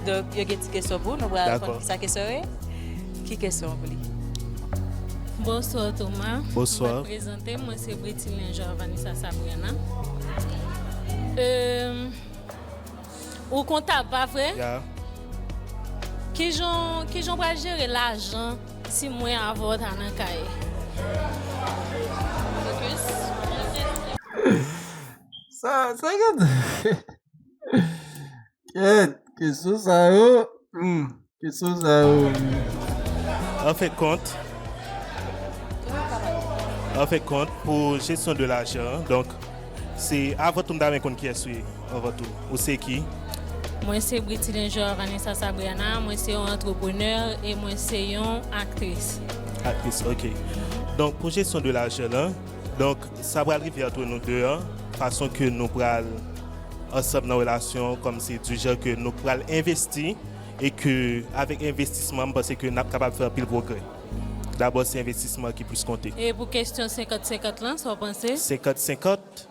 donk, yo gen ti kesyon pou w, nou pral konn kisa kesyon yo ye. Ki kesyon pou li? Bonswa, Thomas. Bonswa. Mwen prezante m, mwen se Britilien Joa Vanessa Sabriana. Euh, Ou kontab, pa vre? Ya. Kijan, kijan w pral jere lajan si mwen avè w ta nan kay? Focus. Sa, sa gen. Kèt, kesyon sa yo. Hmm. Kesyon sa yo. An fen kont, an fen kont, pou jesyon de lajan, donk, se avan tou m ta renmen konn kiyès ou ye, avan tou. Ou se ki? Mwen se Britilien Joa Vanessa Sabriana, mwen se yon antreprenè e mwen se yon aktris. Aktris, ok. Donk, pou jesyon de lajan lan, donk, sa pral rive ant nou de an, fason ke nou pral ansanm nan relasyon, kòmsi du genre ke nou pral envesti e ke avèk envestisman, m panse ke n ap kapab fè anpil pwogrè. Dabò, se envestisman ki plis konte. E pou kesyon senkant senkant lan, sa w panse? Senkant senkant?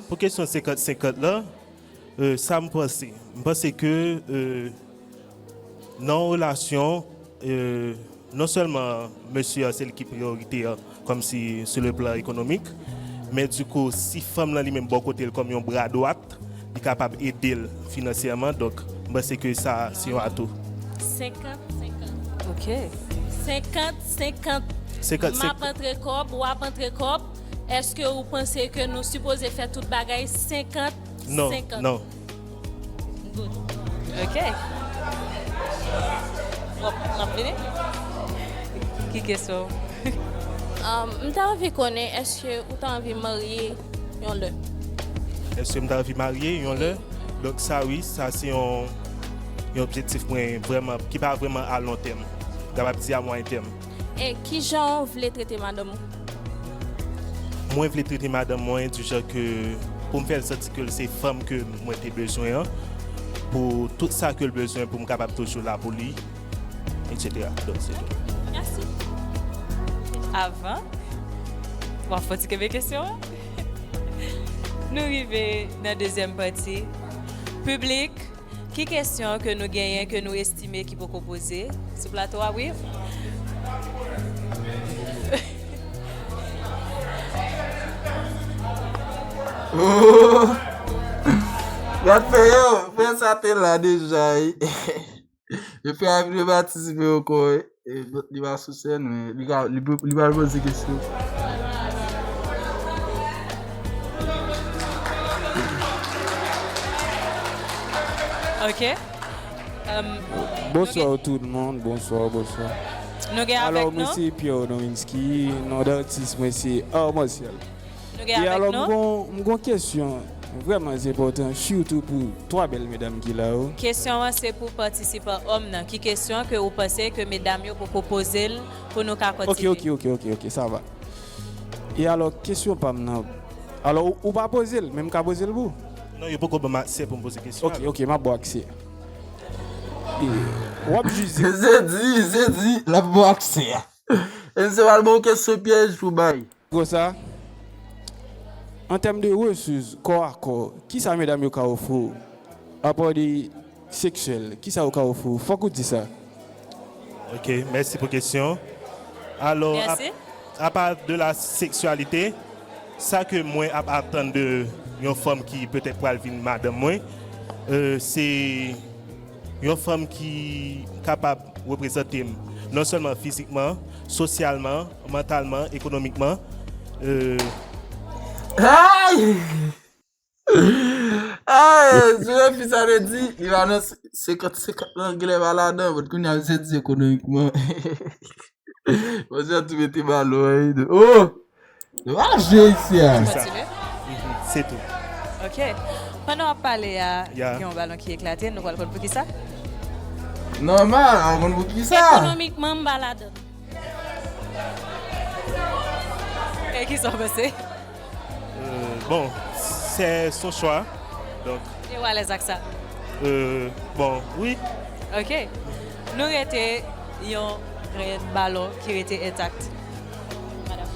Pou kesyon senkant senkant lan, euh, sa m panse. M panse ke, euh, nan yon relasyon, euh, non sèlman mesye a se li ki priyorite a, kòmsi sou le plan ekonomik, men dikou, si fanm lan li menm bò kote l kòm yon bra dwat, li kapab ede l finansyèman. Donk, m panse ke sa se yon atou. Senkant senkant. Ok. Senkant senkant. Senkant senkant. M ap antre kòb, w ap antre kòb. Èske ou panse ke nou sipoze fè tout bagay senkant senkant? Non, non. Good. Ok. Bon, n ap vini. Ki kesyon? Um, m ta anvi konnen, èske ou ta anvi marye yon lè? Èske m ta anvi marye yon lè? Donk sa, wi, sa se yon, yon objektif mwen vrèman, ki pa vrèman a lon tèm. M kapab di a mwayen tèm. E kijan w vle trete madanm ou? Mwen vle trete madanm mwen du genre ke pou m fè l santi ke l se fanm ke mwen te bezwen an, pou tout sa ke l bezwen pou m kapab toujou la pou li, et cetera. Donk, se tou. Mèsi. Avan, w ap fè ti kenbe kesyon an? Nou rive nan dezyèm pati. Piblik, ki kesyon ke nou genyen ke nou estime ki poko poze sou plato a? Wi. Oh! Gad fè yo, frè sa te la deja, wi. Yo fè Avni patisipe ankò, wi. E, li pa sou sèn, men li ka, li, li pa poze kesyon. Ok. Um, Bonsoir tout le monde, bonsoir, bonsoir. Nou gen avèk nou? Alò, mwen se Pierre Nowinski, non datis mwen se Art Martial. Nou gen avèk nou? E alò, m gon, m gon kesyon vrèman enpòtan, sitou pou twa bèl medam ki la yo. Kesyon an se pou patisipan òm nan. Ki kesyon ke ou panse ke medam yo poko poze l pou nou ka kontinye? Ok, ok, ok, ok, ok, sa va. E alò, kesyon pa m nan, alò, ou, ou pa poze l, men m ka poze l pou ou? Non, yo poko ban m aksè pou m poze kesyon an. Ok, ok, m ap ba w aksè. E, w ap jije. Se di, se di, l ap ba w aksè a. E se pral bon kesyon pyèj pou bay. Konsa, an tèm de resous kò a kò, kisa medam yo ka ofri w? Apa de seksyèl, kisa yo ka ofri w? Fòk ou di sa. Ok, mèsi pou kesyon. Alò, apa de la seksyalite, sa ke mwen ap atann de yon fanm ki petèt pral vin madanm mwen, euh, se yon fanm ki kapab reprezante m non sèlman fizikman, sosyalman, mantalman, ekonomikman. Euh, Ay! Ay, Jewè fi sa te di, li pa nan senkant senkant lan, genlè pa ladan, but kounye a misye di ekonomikman. Misye tou mete balon an, oh! Nou pa jwe isi a. Kontinye. Se tou. Ok. Pandan w ap pale a, gen yon balon ki eklate, nou pral konn poukisa? Nòmal, nou konn poukisa. Ekonomikman, m pa ladan. E kisa w panse? Euh, bon, c'est son choix. Donk. E w alèz ak sa? Euh, bon, wi. Ok. Nou rete yon grenn balon ki rete entak. Madam.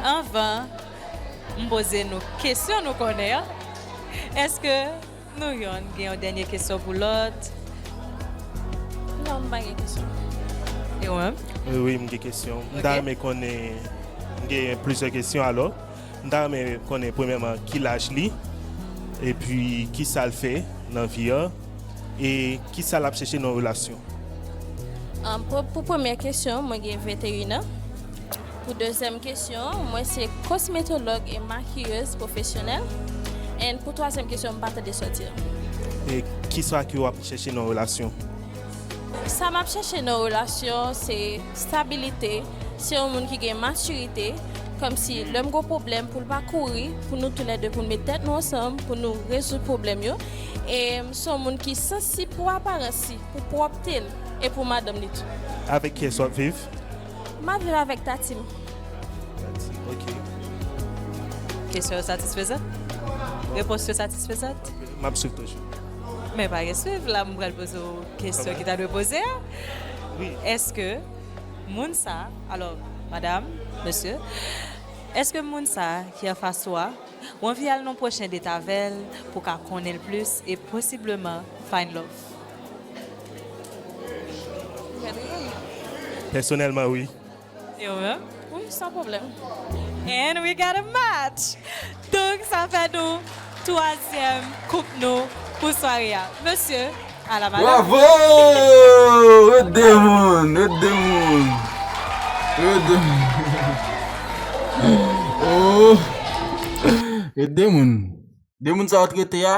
Anvan m poze nou kesyon nou konnen an, èske nou yonn gen yon dènye kesyon pou lòt? Non, m pa gen kesyon. E ou menm? Wi, wi, m gen kesyon. M ta renmen konnen, m gen plizyè kesyon alò. M ta renmen konnen premyèman ki laj li, epi kisa l fè nan vi an, e kisa l ap chèche nan yon relasyon. Um, pou, pou premyè kesyon, mwen gen venteyen an. Pou dezyèm kesyon, mwen se kosmetològ e makiyez pwofesyonèl. And pou twazyèm kesyon, m pa tande sòti an. E kisa ke w ap chèche nan yon relasyon? Sa m ap chèche nan yon relasyon, se stabilite, se yon moun ki gen matirite, kòmsi lè m gen pwoblèm pou l pa kouri, pou nou toulède pou n met tèt nou ansanm, pou nou rezoud pwoblèm yo. E se yon moun ki sansib pou aparans li, pou pwòpte l e pou madanm li tou. Avèk kiyès w ap viv? M ap viv avèk tati m. Tati, ok. Kesyon yo satisfezan? Repons yo satisfezan? M ap swiv toujou. Men pa gen swiv, la m pral poze w kesyon ki ta dwe poze a. Wi. Èske moun sa, alò, madanm, mesye, èske moun sa ki anfas ou a, ou anvi al nan pwochen date avè l pou w ka konnen l plis e posibleman find love? Pèsonèlman, wi. E ou menm? Wi, san pwoblèm. And we got a match! Donk, sa fè nou twazyèm koup nou pou sware a. Mesye, a la madanm. Bravo! Ret de moun, ret de moun. Ret de moun. Oh! Ret de moun. De moun sa yo t rete a,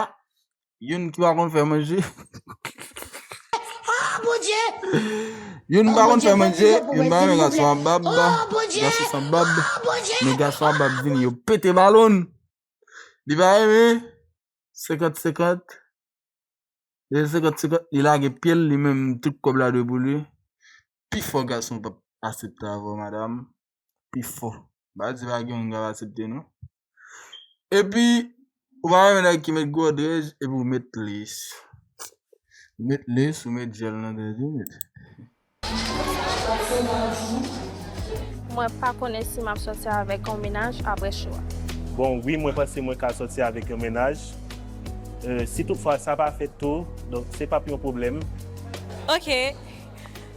youn ki pa konn fè manje. Youn pa konn fè manje, youn pa renmen gason a bab. Gason san bab. Men gason a bab vini, yo pete balon. Li pa renmen. Senkant senkant. Li senkant senkant, li lage pye l, li menm tout kòb la dwe pou li. Pifò gason p ap aksepte avè w, madanm. Pifò. M pa di pa gen moun k ap aksepte, non. Epi, ou pa renmen nèg ki met gwo drej, epi ou met lis. Ou met lis, ou met jèl nan drej, ou met. Mwen pa konnen si m ap sòti avèk yon mennaj apre show a. Bon, wi, mwen panse mwen ka sòti avèk yon mennaj. Euh, si toutfwa sa pa fèt tou, donk se p ap yon pwoblèm. Ok,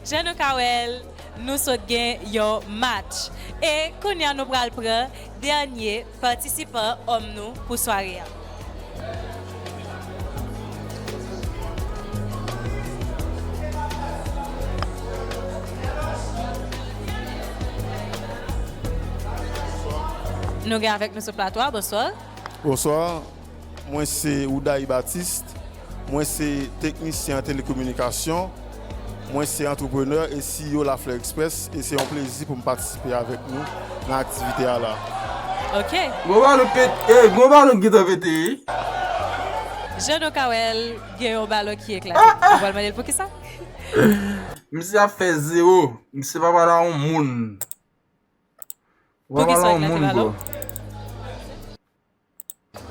jan nou ka wè l, nou sot gen yon match. E kounye a nou pral pran dènye patisipan òm nou pou sware a. Nou gen avèk nou sou plato a, bonswa. Bonswa, mwen se Oudaï Baptiste, mwen se teknisyen an telekominikasyon, mwen se antreprenè e C E O La Fleur Express e se yon plezi pou m patisipe avèk nou nan aktivite a la. Ok. Gwo balon pete, eh, gwo balon gentan pete, wi. Jan nou ka wè l, gen yon balon ki eklate. Ou pral mande l poukisa? Misye ap fè zewo. Misye pa pale a yon moun. Ou pa Poukisa pale a yon eklate moun, balon? Bro.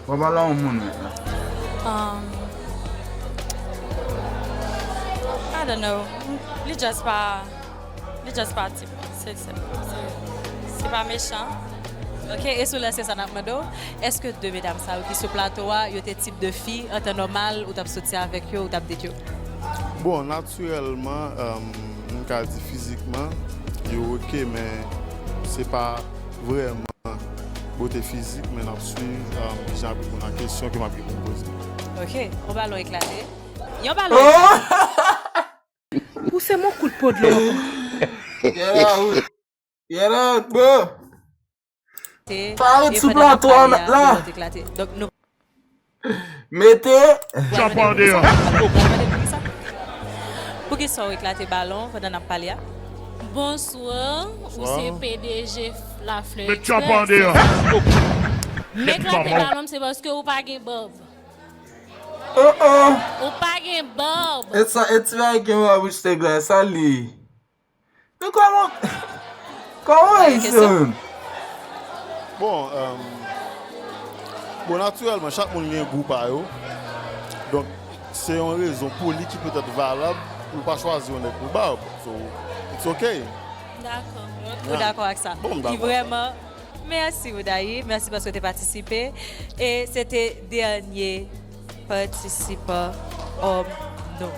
Ou pa pale a yon moun mentnan. Um, I don't know. Li just pa, li just pa tip. Se, se, se, se pa mechan. Ok, e sou lè se sa n ap mande w, èske de medam sa yo ki sou plato a, yo te tip de fi, an tan nòmal, ou t ap soti avèk yo, ou t ap date yo? Bon, natirèlman, um, m ka di fizikman, yo oke, men se pa vrèman bote fizik, men n ap swiv, um, kijan ap reponn a kesyon ke m ap gen pou m poze. Ok, yon balon eklate. Yon balon eklate. Pouse m yon kout po dlo ankò. Get out. Get out, bro. Te- Pa ret e sou pandan n ap plato a pale met a, la. balon te eklate. Donk nou Mete. Jump on there. Poukisa w eklate balon pandan n ap pale a? Bonswa, ou se P D G La Fleur Met jump on Express. there. M eklate balon se paske ou pa gen bòb. Oh oh. Ou pa gen bòb. E sa, e ti bagay gen yon abouch tèg la, sa li. Men kòman, kòman e se menm? Bon, um, bon, natirèlman, chak moun gen gou pa yo. Donk, se yon rezon pou li ki petèt valab pou l pa chwazi yon nèg pou bab. So, it's ok. Dakò. Ou dakò ak sa? Bon, m Ki dakò. Vrèman, mèsi Oudaï, mèsi paske w te patisipe. E se te dènye patisipan òm nou.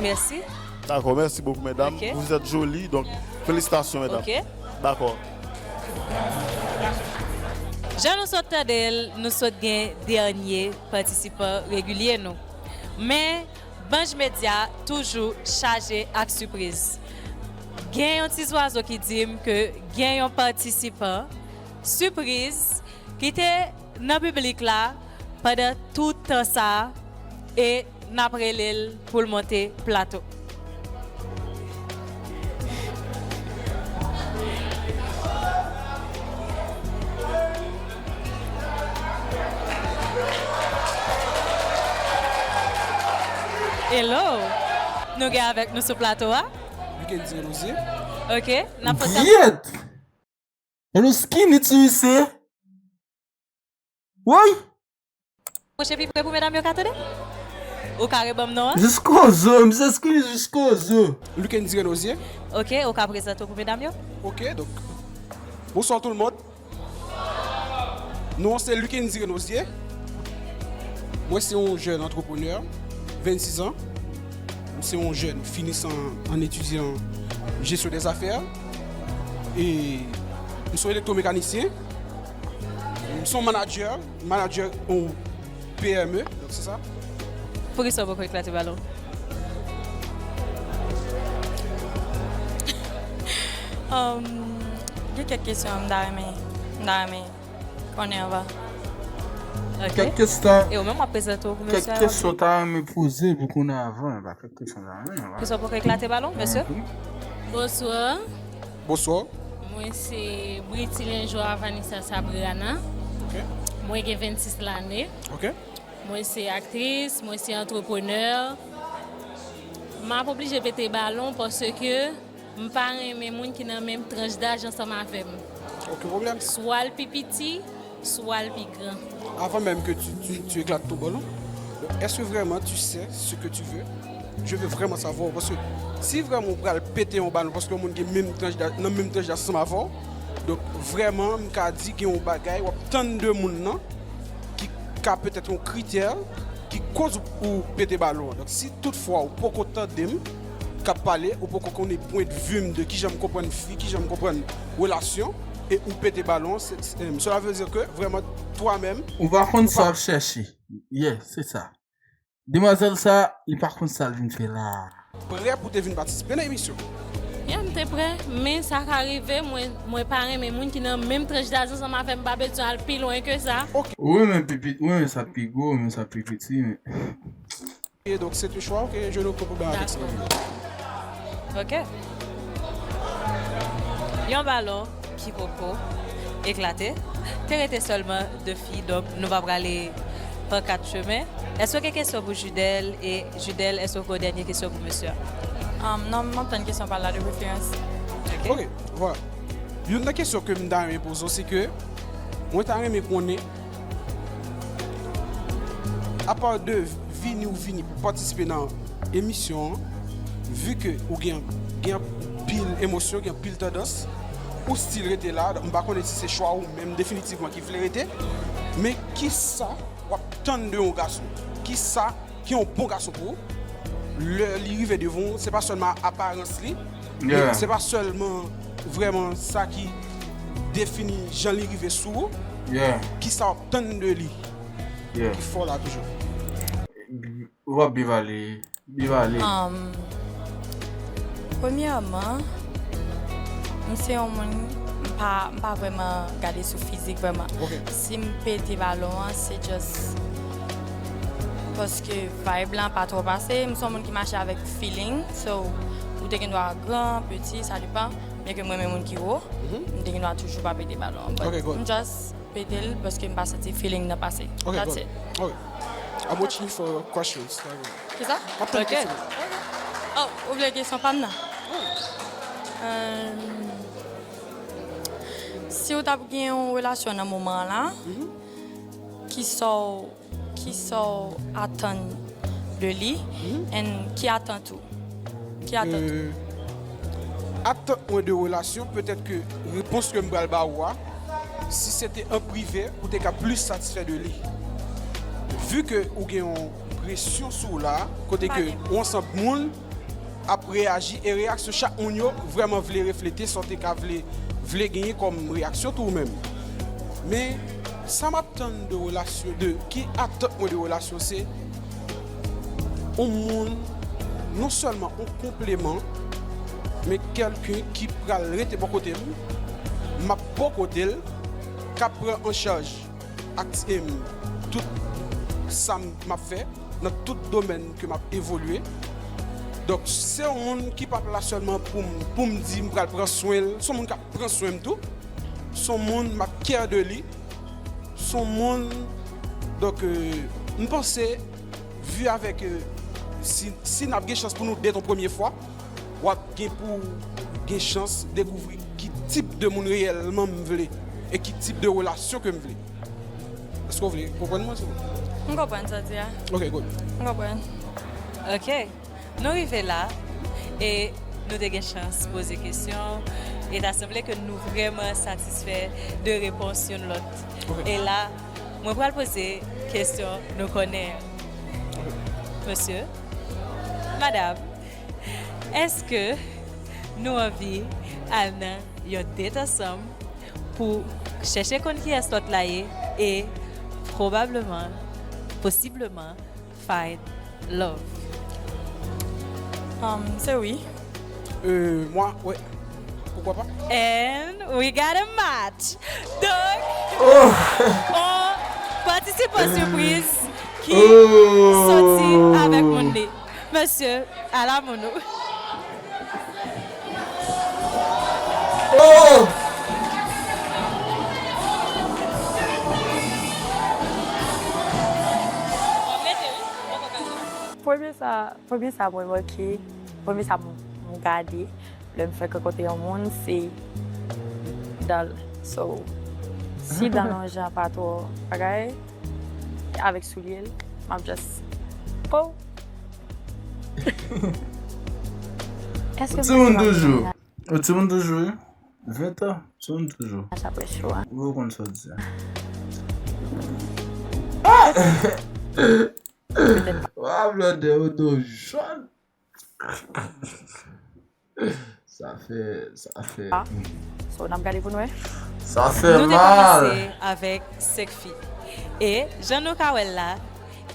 Mèsi. D'accord, merci beaucoup, mesdames. Ok. Vous êtes jolies, donc félicitations, mesdames. Ok. D'accord. Jan nou sot tande l, nou sot gen dènye patisipan regilye nou. Men, Banj Medya toujou chaje ak sipriz. Gen yon ti zwazo ki di m ke gen yon patisipan sipriz ki te nan piblik la pandan tout tan sa a e n ap rele l pou l monte plato. Hello! Nou gen avèk nou sou plato a? Mickey Dieulouzé. Ok, n ap fè sa. Gyèt! Ou nou skinny ti misye. Woy! Pwoche pi pre pou medam yo ka tande. Ou ka rebanm non an? Jiskozo, misye skinny jiskozo. Lukendi Renosier. Ok, ou ka prezante w pou medam yo? Ok, donk, bonsoir tout le monde. Non an se Lukendi Renosier. Mwen se yon jèn antreprenè, vennsis an. Mwen se yon jèn finisan an etidyan jesyon dè zafè. E mwen se yon elektwomekanisyen. Mwen se yon manadjè, manadjè yon P M E, donk se sa. Poukisa w poko eklate balon? Um, gen kèk kesyon m ta renmen, m ta renmen konnen anvan. Ok. Kèk kesyon, e ou menm w ap prezante w pou mesye a? Kèk kesyon ta renmen poze pou konnen anvan, e pa kèk kesyon ta renmen anvan. Poukisa w poko eklate balon, mesye? Mhm. Bonswa. Bonswa. Mwen se Britilen Joa Vanessa Sabriana. Ok. Mwen gen vennsis lane. Ok. Mwen se aktris, mwen se antreprenè. M ap oblije pete balon paske m pa renmen moun ki nan menm tranch daj ansanm avè m. Okenn pwoblèm. Swa l pi piti, swa l pi gran. Avant même que tu, tu, tu éclates ton ballon, est-ce que vraiment tu sais ce que tu veux? Je veux vraiment savoir, paske si vrèman ou pral pete yon balon, paske yon moun gen menm tranch daj, nan menm tranch daj ansanm avè w, donk vrèman, m ka di gen yon bagay w ap tann de moun nan, ki ka petèt yon kritè, ki koz ou, ou pete balon an. Donk, si toutfwa ou poko tande m k ap pale, ou poko konnen pwendvi m de kijan m konprann fi, kijan m konprann relasyon, e ou pete balon an, se, se, cela veut dire que vraiment, toi-même, ou pa konn sa w ap chèche. Yeah, se sa. Demwazèl sa, li pa konn sa l vin fè la. Prè pou te vin patisipe nan emisyon? Ya, m te prè, men sa ka rive, mwen, mwen pa renmen moun ki nan menm tranch daj ansanm avè m, m pa bezwen al pi lwen ke sa. Ok. Ou renmen pi piti, ou renmen sa pi gwo, ou renmen sa pi piti, men. Et donc, c'est un choix, ok, je ne peux pas avec ça. Dakò. Ok. Yon balon ki poko eklate. Te rete sèlman de fi, donk nou va prale pa kat chemen. Èske w gen kesyon pou Judel? E Judel, èske w gen yon dènye kesyon pou mesye a? Um, non, m ap tann kesyon pa l la de preferans. Ok. Ok, vwala. Youn nan kesyon ke m ta renmen poze w, se ke mwen ta renmen konnen, apa de vini ou vini pou patisipe nan emisyon an, vi ke ou gen, gen anpil emosyon, gen anpil tandans, ou still rete la, m pa konnen si se chwa ou menm definitivman ki vle rete, men kisa w ap tann de yon gason? Kisa ki yon bon gason pou ou? Lè li rive devan w, se pa sèlman aparans li, men se pa sèlman vrèman sa ki defini jan li rive sou ou. Kisa w ap tann de li? Ki fò la toujou. W ap byen pale, byen pale. Um, premyèman, m se yon moun, m pa, m pa vrèman gade sou fizik vrèman. Ok. Si m pete balon an, se just paske vibe lan pa twò pase. M se yon moun ki mache avèk feeling. So, ou te gen dwa gran, piti, sa depann. Byen ke m renmen moun ki wo, m te gen dwa toujou pa pete balon an. But m just pete l paske m pa santi feeling nan pase. That's it. Ok. I'm watching you for questions. Kisa? M ap tann kesyon. Oh, ou vle kesyon pa m nan? Euh, si w t ap gen yon relasyon nan moman an la, kisa w, kisa w atann de li, and ki atant ou? Ki atant ou? Euh, atant mwen de relasyon, petèt ke repons ke m pral ba ou a, si se te an prive, ou te ka plis satisfè de li. Vu ke ou gen yon presyon sou ou la, kote ke yon ansanm moun ap reyaji, e reyaksyon chak moun yo vrèman vle reflete sa w te ka vle, vle genyen kòm reyaksyon tou ou menm. Men, sa m ap tann de relasyon, de ki atant mwen de relasyon, se yon moun, non sèlman yon konpleman, men kèlken ki pral rete bò kote m, m ap bò kote l, k ap pran an chaj ak, em, tout sa m, m ap fè, nan tout domèn ke m ap evolye. Donk, se yon moun ki p ap la sèlman pou m, pou m di m pral pran swen l, se yon moun k ap pran swen m tou. Se yon moun m ap care de li. Se yon moun, donk, euh, m panse, vi avèk, euh, si, si n ap gen chans pou nou date yon premye fwa, w ap gen pou gen chans dekouvri ki tip de moun reyèlman m vle e ki tip de relasyon ke m vle. Èske w vle konprann mwen, silvouplè? M konprann sa w di a. Ok, good. M konprann. Ok. Nou rive la e nou te gen chans poze kesyon e ta sanble ke nou vrèman satisfè de repons youn lòt. Ok. E la, mwen pral poze kesyon nou konnen an. Mesye, madam, èske nou anvi al nan yon date ansanm pou chèche konn kiyès lòt la ye e pwobableman, posibleman, find love? Um, se wi. Euh, moi, ouais. Pourquoi pas? And we got a match. Donk, on patisipan sipriz ki soti avèk moun li. Mesye, ala moun ou. Oh! Premye sa, premye sa mwen manke, premye sa m, m gade, lè m fèk rankontre yon moun, se dan l. So, si dan l yon jan pa twò bagay, avèk soulye l, m ap just, oh! Èske ou timoun toujou? Ou timoun toujou, wi. Ven tan, timoun toujou. Sa apre cho a. Ou konn sa w di a. Wa blòdè, ou do jòn. Sa fè, sa fè. Ah. So, n ap gade pou n wè. Sa fè mal. Nou te kòmanse avèk senk fi. E, jan nou ka wè l la,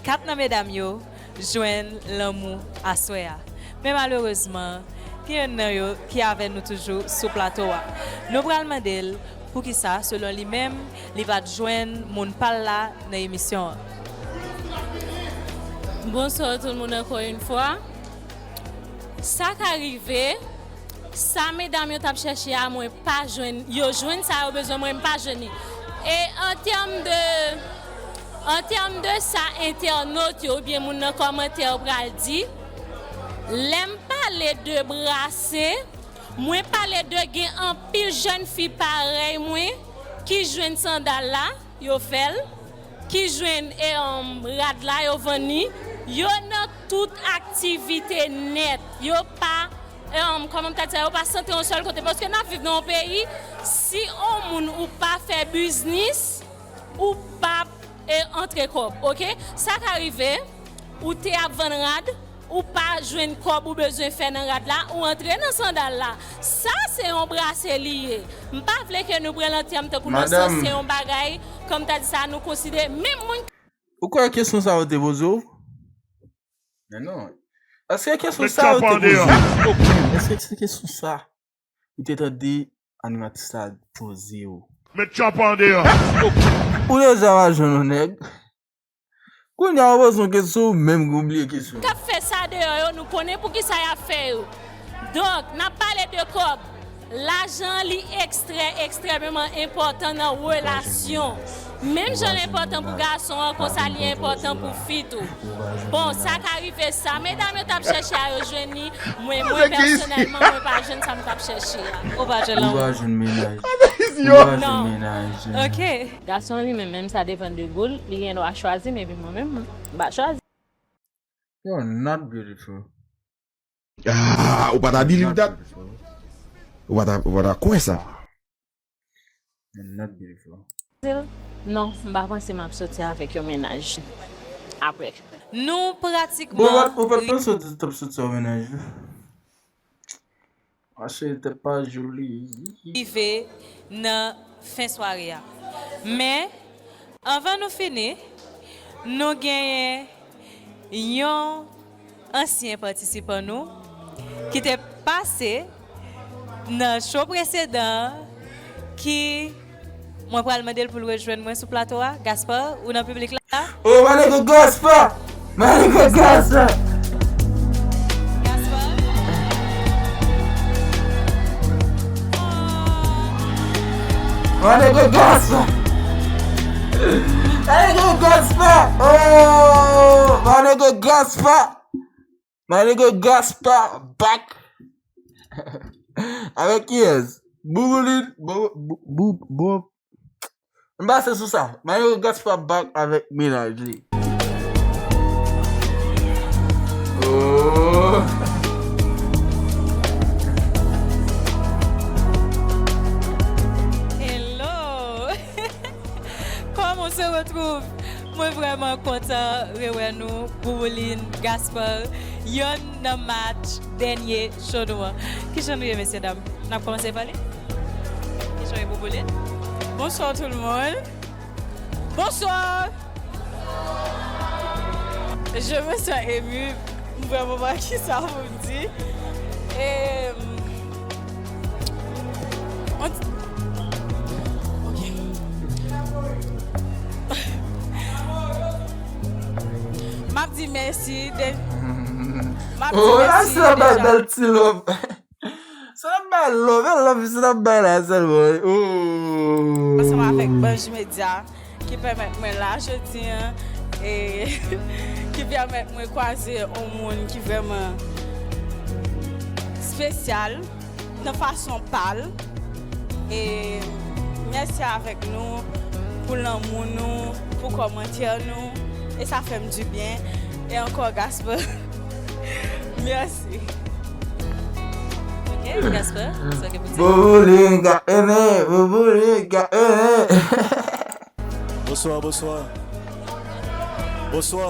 kat nan medam yo jwenn lanmou aswè a. Men malerezman, gen youn nan yo ki avè nou toujou sou plato a. Nou pral mande l poukisa, selon li menm, li pa t jwenn moun pa l la nan emisyon an. Bonswa tout moun ankò yon fwa. Sa ka rive, sa medam yo t ap chèche a, mwen pa jwenn, yo jwenn sa yo bezwen, mwen m pa jwenn li. E an tèm de, an tèm de sa entènot yo oubyen moun nan kòmantè yo pral di, lè m pale de brase, mwen pale de gen anpil jèn fi parèy mwen ki jwenn sandal la, yo fè l, ki jwenn, e, um, rad la, yo vann li, yo nan tout aktivite nèt. Yo pa, e, um, kòman m ta di sa, yo pa santre yon sèl kote. Paske n ap viv nan yon peyi, si yon moun ou pa fè biznis, ou p ap, e, antre kòb, oke? Sa ka rive, ou te ap vann rad, ou pa jwenn kòb ou bezwen fè nan rad la, ou antre nan sandal la. Sa se yon brase li ye. M pa vle ke nou pran l an tèm tankou nan sans se yon bagay, kòm ta di sa, nou konsidere menm moun. Ou kwè kesyon sa yo te poze w? Men non. Èske kesyon sa yo te poze w? Èske se kesyon sa ou te tande animatris la poze w? Met chòp an deyò. Ou deja va jwenn yon nèg. Kounye a ou poze yon kesyon, ou menm ou bliye kesyon. K ap fè sa deyò yo, nou konnen poukisa y ap fè yo. Donk, n ap pale de kòb. Lajan, li ekstrè, ekstrèmeman enpòtan nan relasyon. Menm jan l enpòtan pou gason an, konsa li enpòtan pou fi tou. Bon, sa ka rive sa medam yo t ap chèche a, yo jwenn li. Mwen, mwen pèsonèlman, mwen pa jwenn sa m t ap chèche a. Ou pa jwenn lanmou. Ou pa jwenn mennaj. Ou pa jwenn mennaj. Ok. Gason li menm, menm sa depann de gou l, li gen dwa chwazi m, epi mwen menm, m pa chwazi. You're not beautiful. Ah, ou pa ta believe that? Ou pa ta, ou pa ta kwè sa? You're not beautiful. Non, m pa panse m ap soti avèk yon mennaj apre. Nou pratikman. Bon, ou pa, ou pa t panse w t ap soti yon mennaj, non? Mache tèt pa joli. Rive nan fen sware a. Men, anvan nou fini, nou genyen yon ansyen patisipan nou ki te pase nan cho presedan an ki Mwen pral mande l pou l rejwenn mwen sou plato a. Gaspard, ou nan piblik la? Oh, my nigga Gaspard! My nigga Gaspard! Gaspard? My nigga Gaspard! My nigga Gaspard! Oh! My nigga Gaspard! My nigga Gaspard back! Avèk kiyès? Bouboulin, bo, bo, bo, bo. M pase sou sa. Mario Gaspar back avèk mennaj li. Oh. Hello! Comment on se retrouve? Mwen vrèman kontan rewè nou, Bouboulin, Gaspar, yonn nan match dènye show nou an. Kijan nou ye, mesye dam? N ap kòmanse pa li? Kijan w ye, Bouboulin? Bonsoir tout le monde. Bonsoir. Je me sens émue. M vrèman pa ki sa pou m di. E, on, ok. M ap di mèsi de, m ap di Oh, la mèsi se la bay deja. Bèl ti love. Se la bay love, love, se la bay la sèlman. Oh. Ansanm avèk Banj Media ki pèmèt mwen la jodi an e ki pèmèt mwen kwaze yon moun ki vrèman espesyal nan fason pa l. E mèsi avèk nou pou lanmou nou, pou kòmantè nou. E sa fè m dibyen. E ankò, Gaspar, mèsi. Ok, Gaspar, sa ke pou di? Bouboulin ka ene, Bouboulin ka ene. Bonswa, bonswa. Bonswa.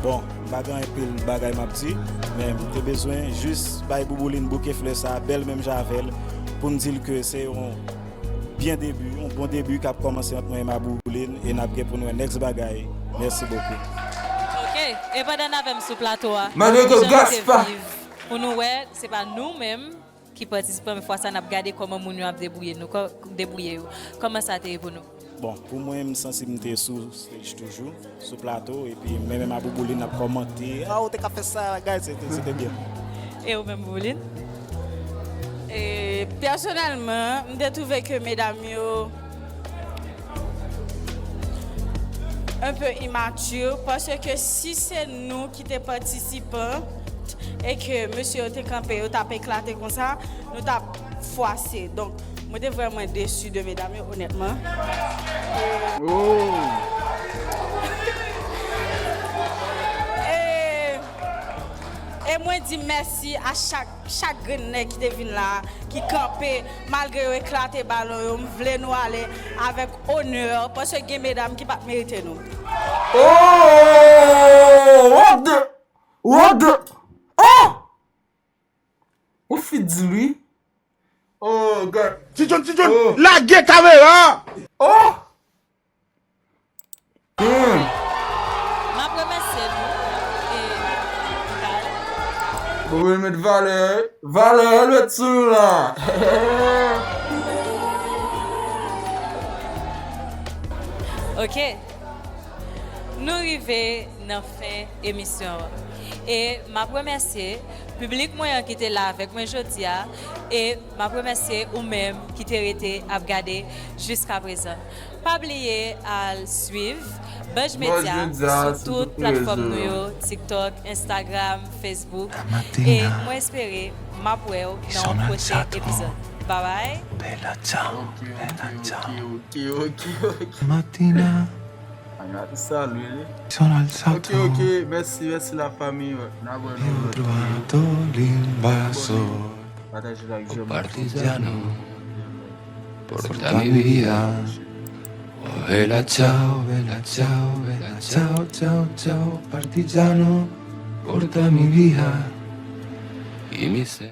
Bon, m pa gen anpil bagay m ap di, men m te bezwen jis bay Bouboulin bouke flè sa a, bèl menm jan avè l, pou m di l ke se yon byen debi, yon bon debi k ap kòmanse ant mwen e Mabouboulin, e n ap gen pou n wè next bagay. Mèsi bokou. Ok, e pandan n avè m sou plato a, Malgré que kijan nou te Gaspar. Viv? Pou nou wè, se pa nou menm ki patisipan, men fwa sa n ap gade kòman moun yo ap debouye nou, kò-, debouye yo. Kòman sa te ye pou nou? Bon, pou mwen, m santi m te sou stage toujou, sou plato, epi mwen menm a Bouboulin ap kòmante, a ou te ka fè sa, guys, se te, se te byen. E ou menm, Bouboulin? E, pèsonèlman, m te twouve ke medam yo un peu immature, paske si se nou ki te patisipan e ke mesye yo te kanpe, yo t ap eklate konsa, nou t ap fwase. Donk, mwen te vrèman desi de medam yo, onètman. Oh. E, e mwen di mèsi a chak, chak grenn nèg ki te vin la, ki kanpe, malgre yo eklate balon yo, m vle nou ale avèk onè, paske gen medam ki pa t merite nou. Oh! What the? What the? Oh! Ou fi di wi. Oh, God. Ti John, Ti John, Oh. Lage kamera! Oh! Hmm. M ap remèsye nou. E, Bon, mwen met valè. Valè, l met sou nou la. Ok. Nou rive nan fen emisyon an. E m ap remèsye piblik mwen an ki te la avèk mwen jodi a. E m ap remèsye ou menm ki te rete ap gade jiska prezan. Pa bliye al swiv Banj Media sou tout platfòm nou yo, TikTok, Instagram, Facebook. E mwen espere m ap wè w nan yon pwochen epizòd. Babay. Ok, ok, ok, ok, ok. Matina. Salye li. Ok, ok, mèsi, mèsi la fami. N a wè nou lòt. Pataje l ak zanmi. Partigiano, porta mi vida. Oh, vela, ciao, vela, ciao, vela, ciao, ciao, ciao, partigiano, porta mi vida. Y mi se-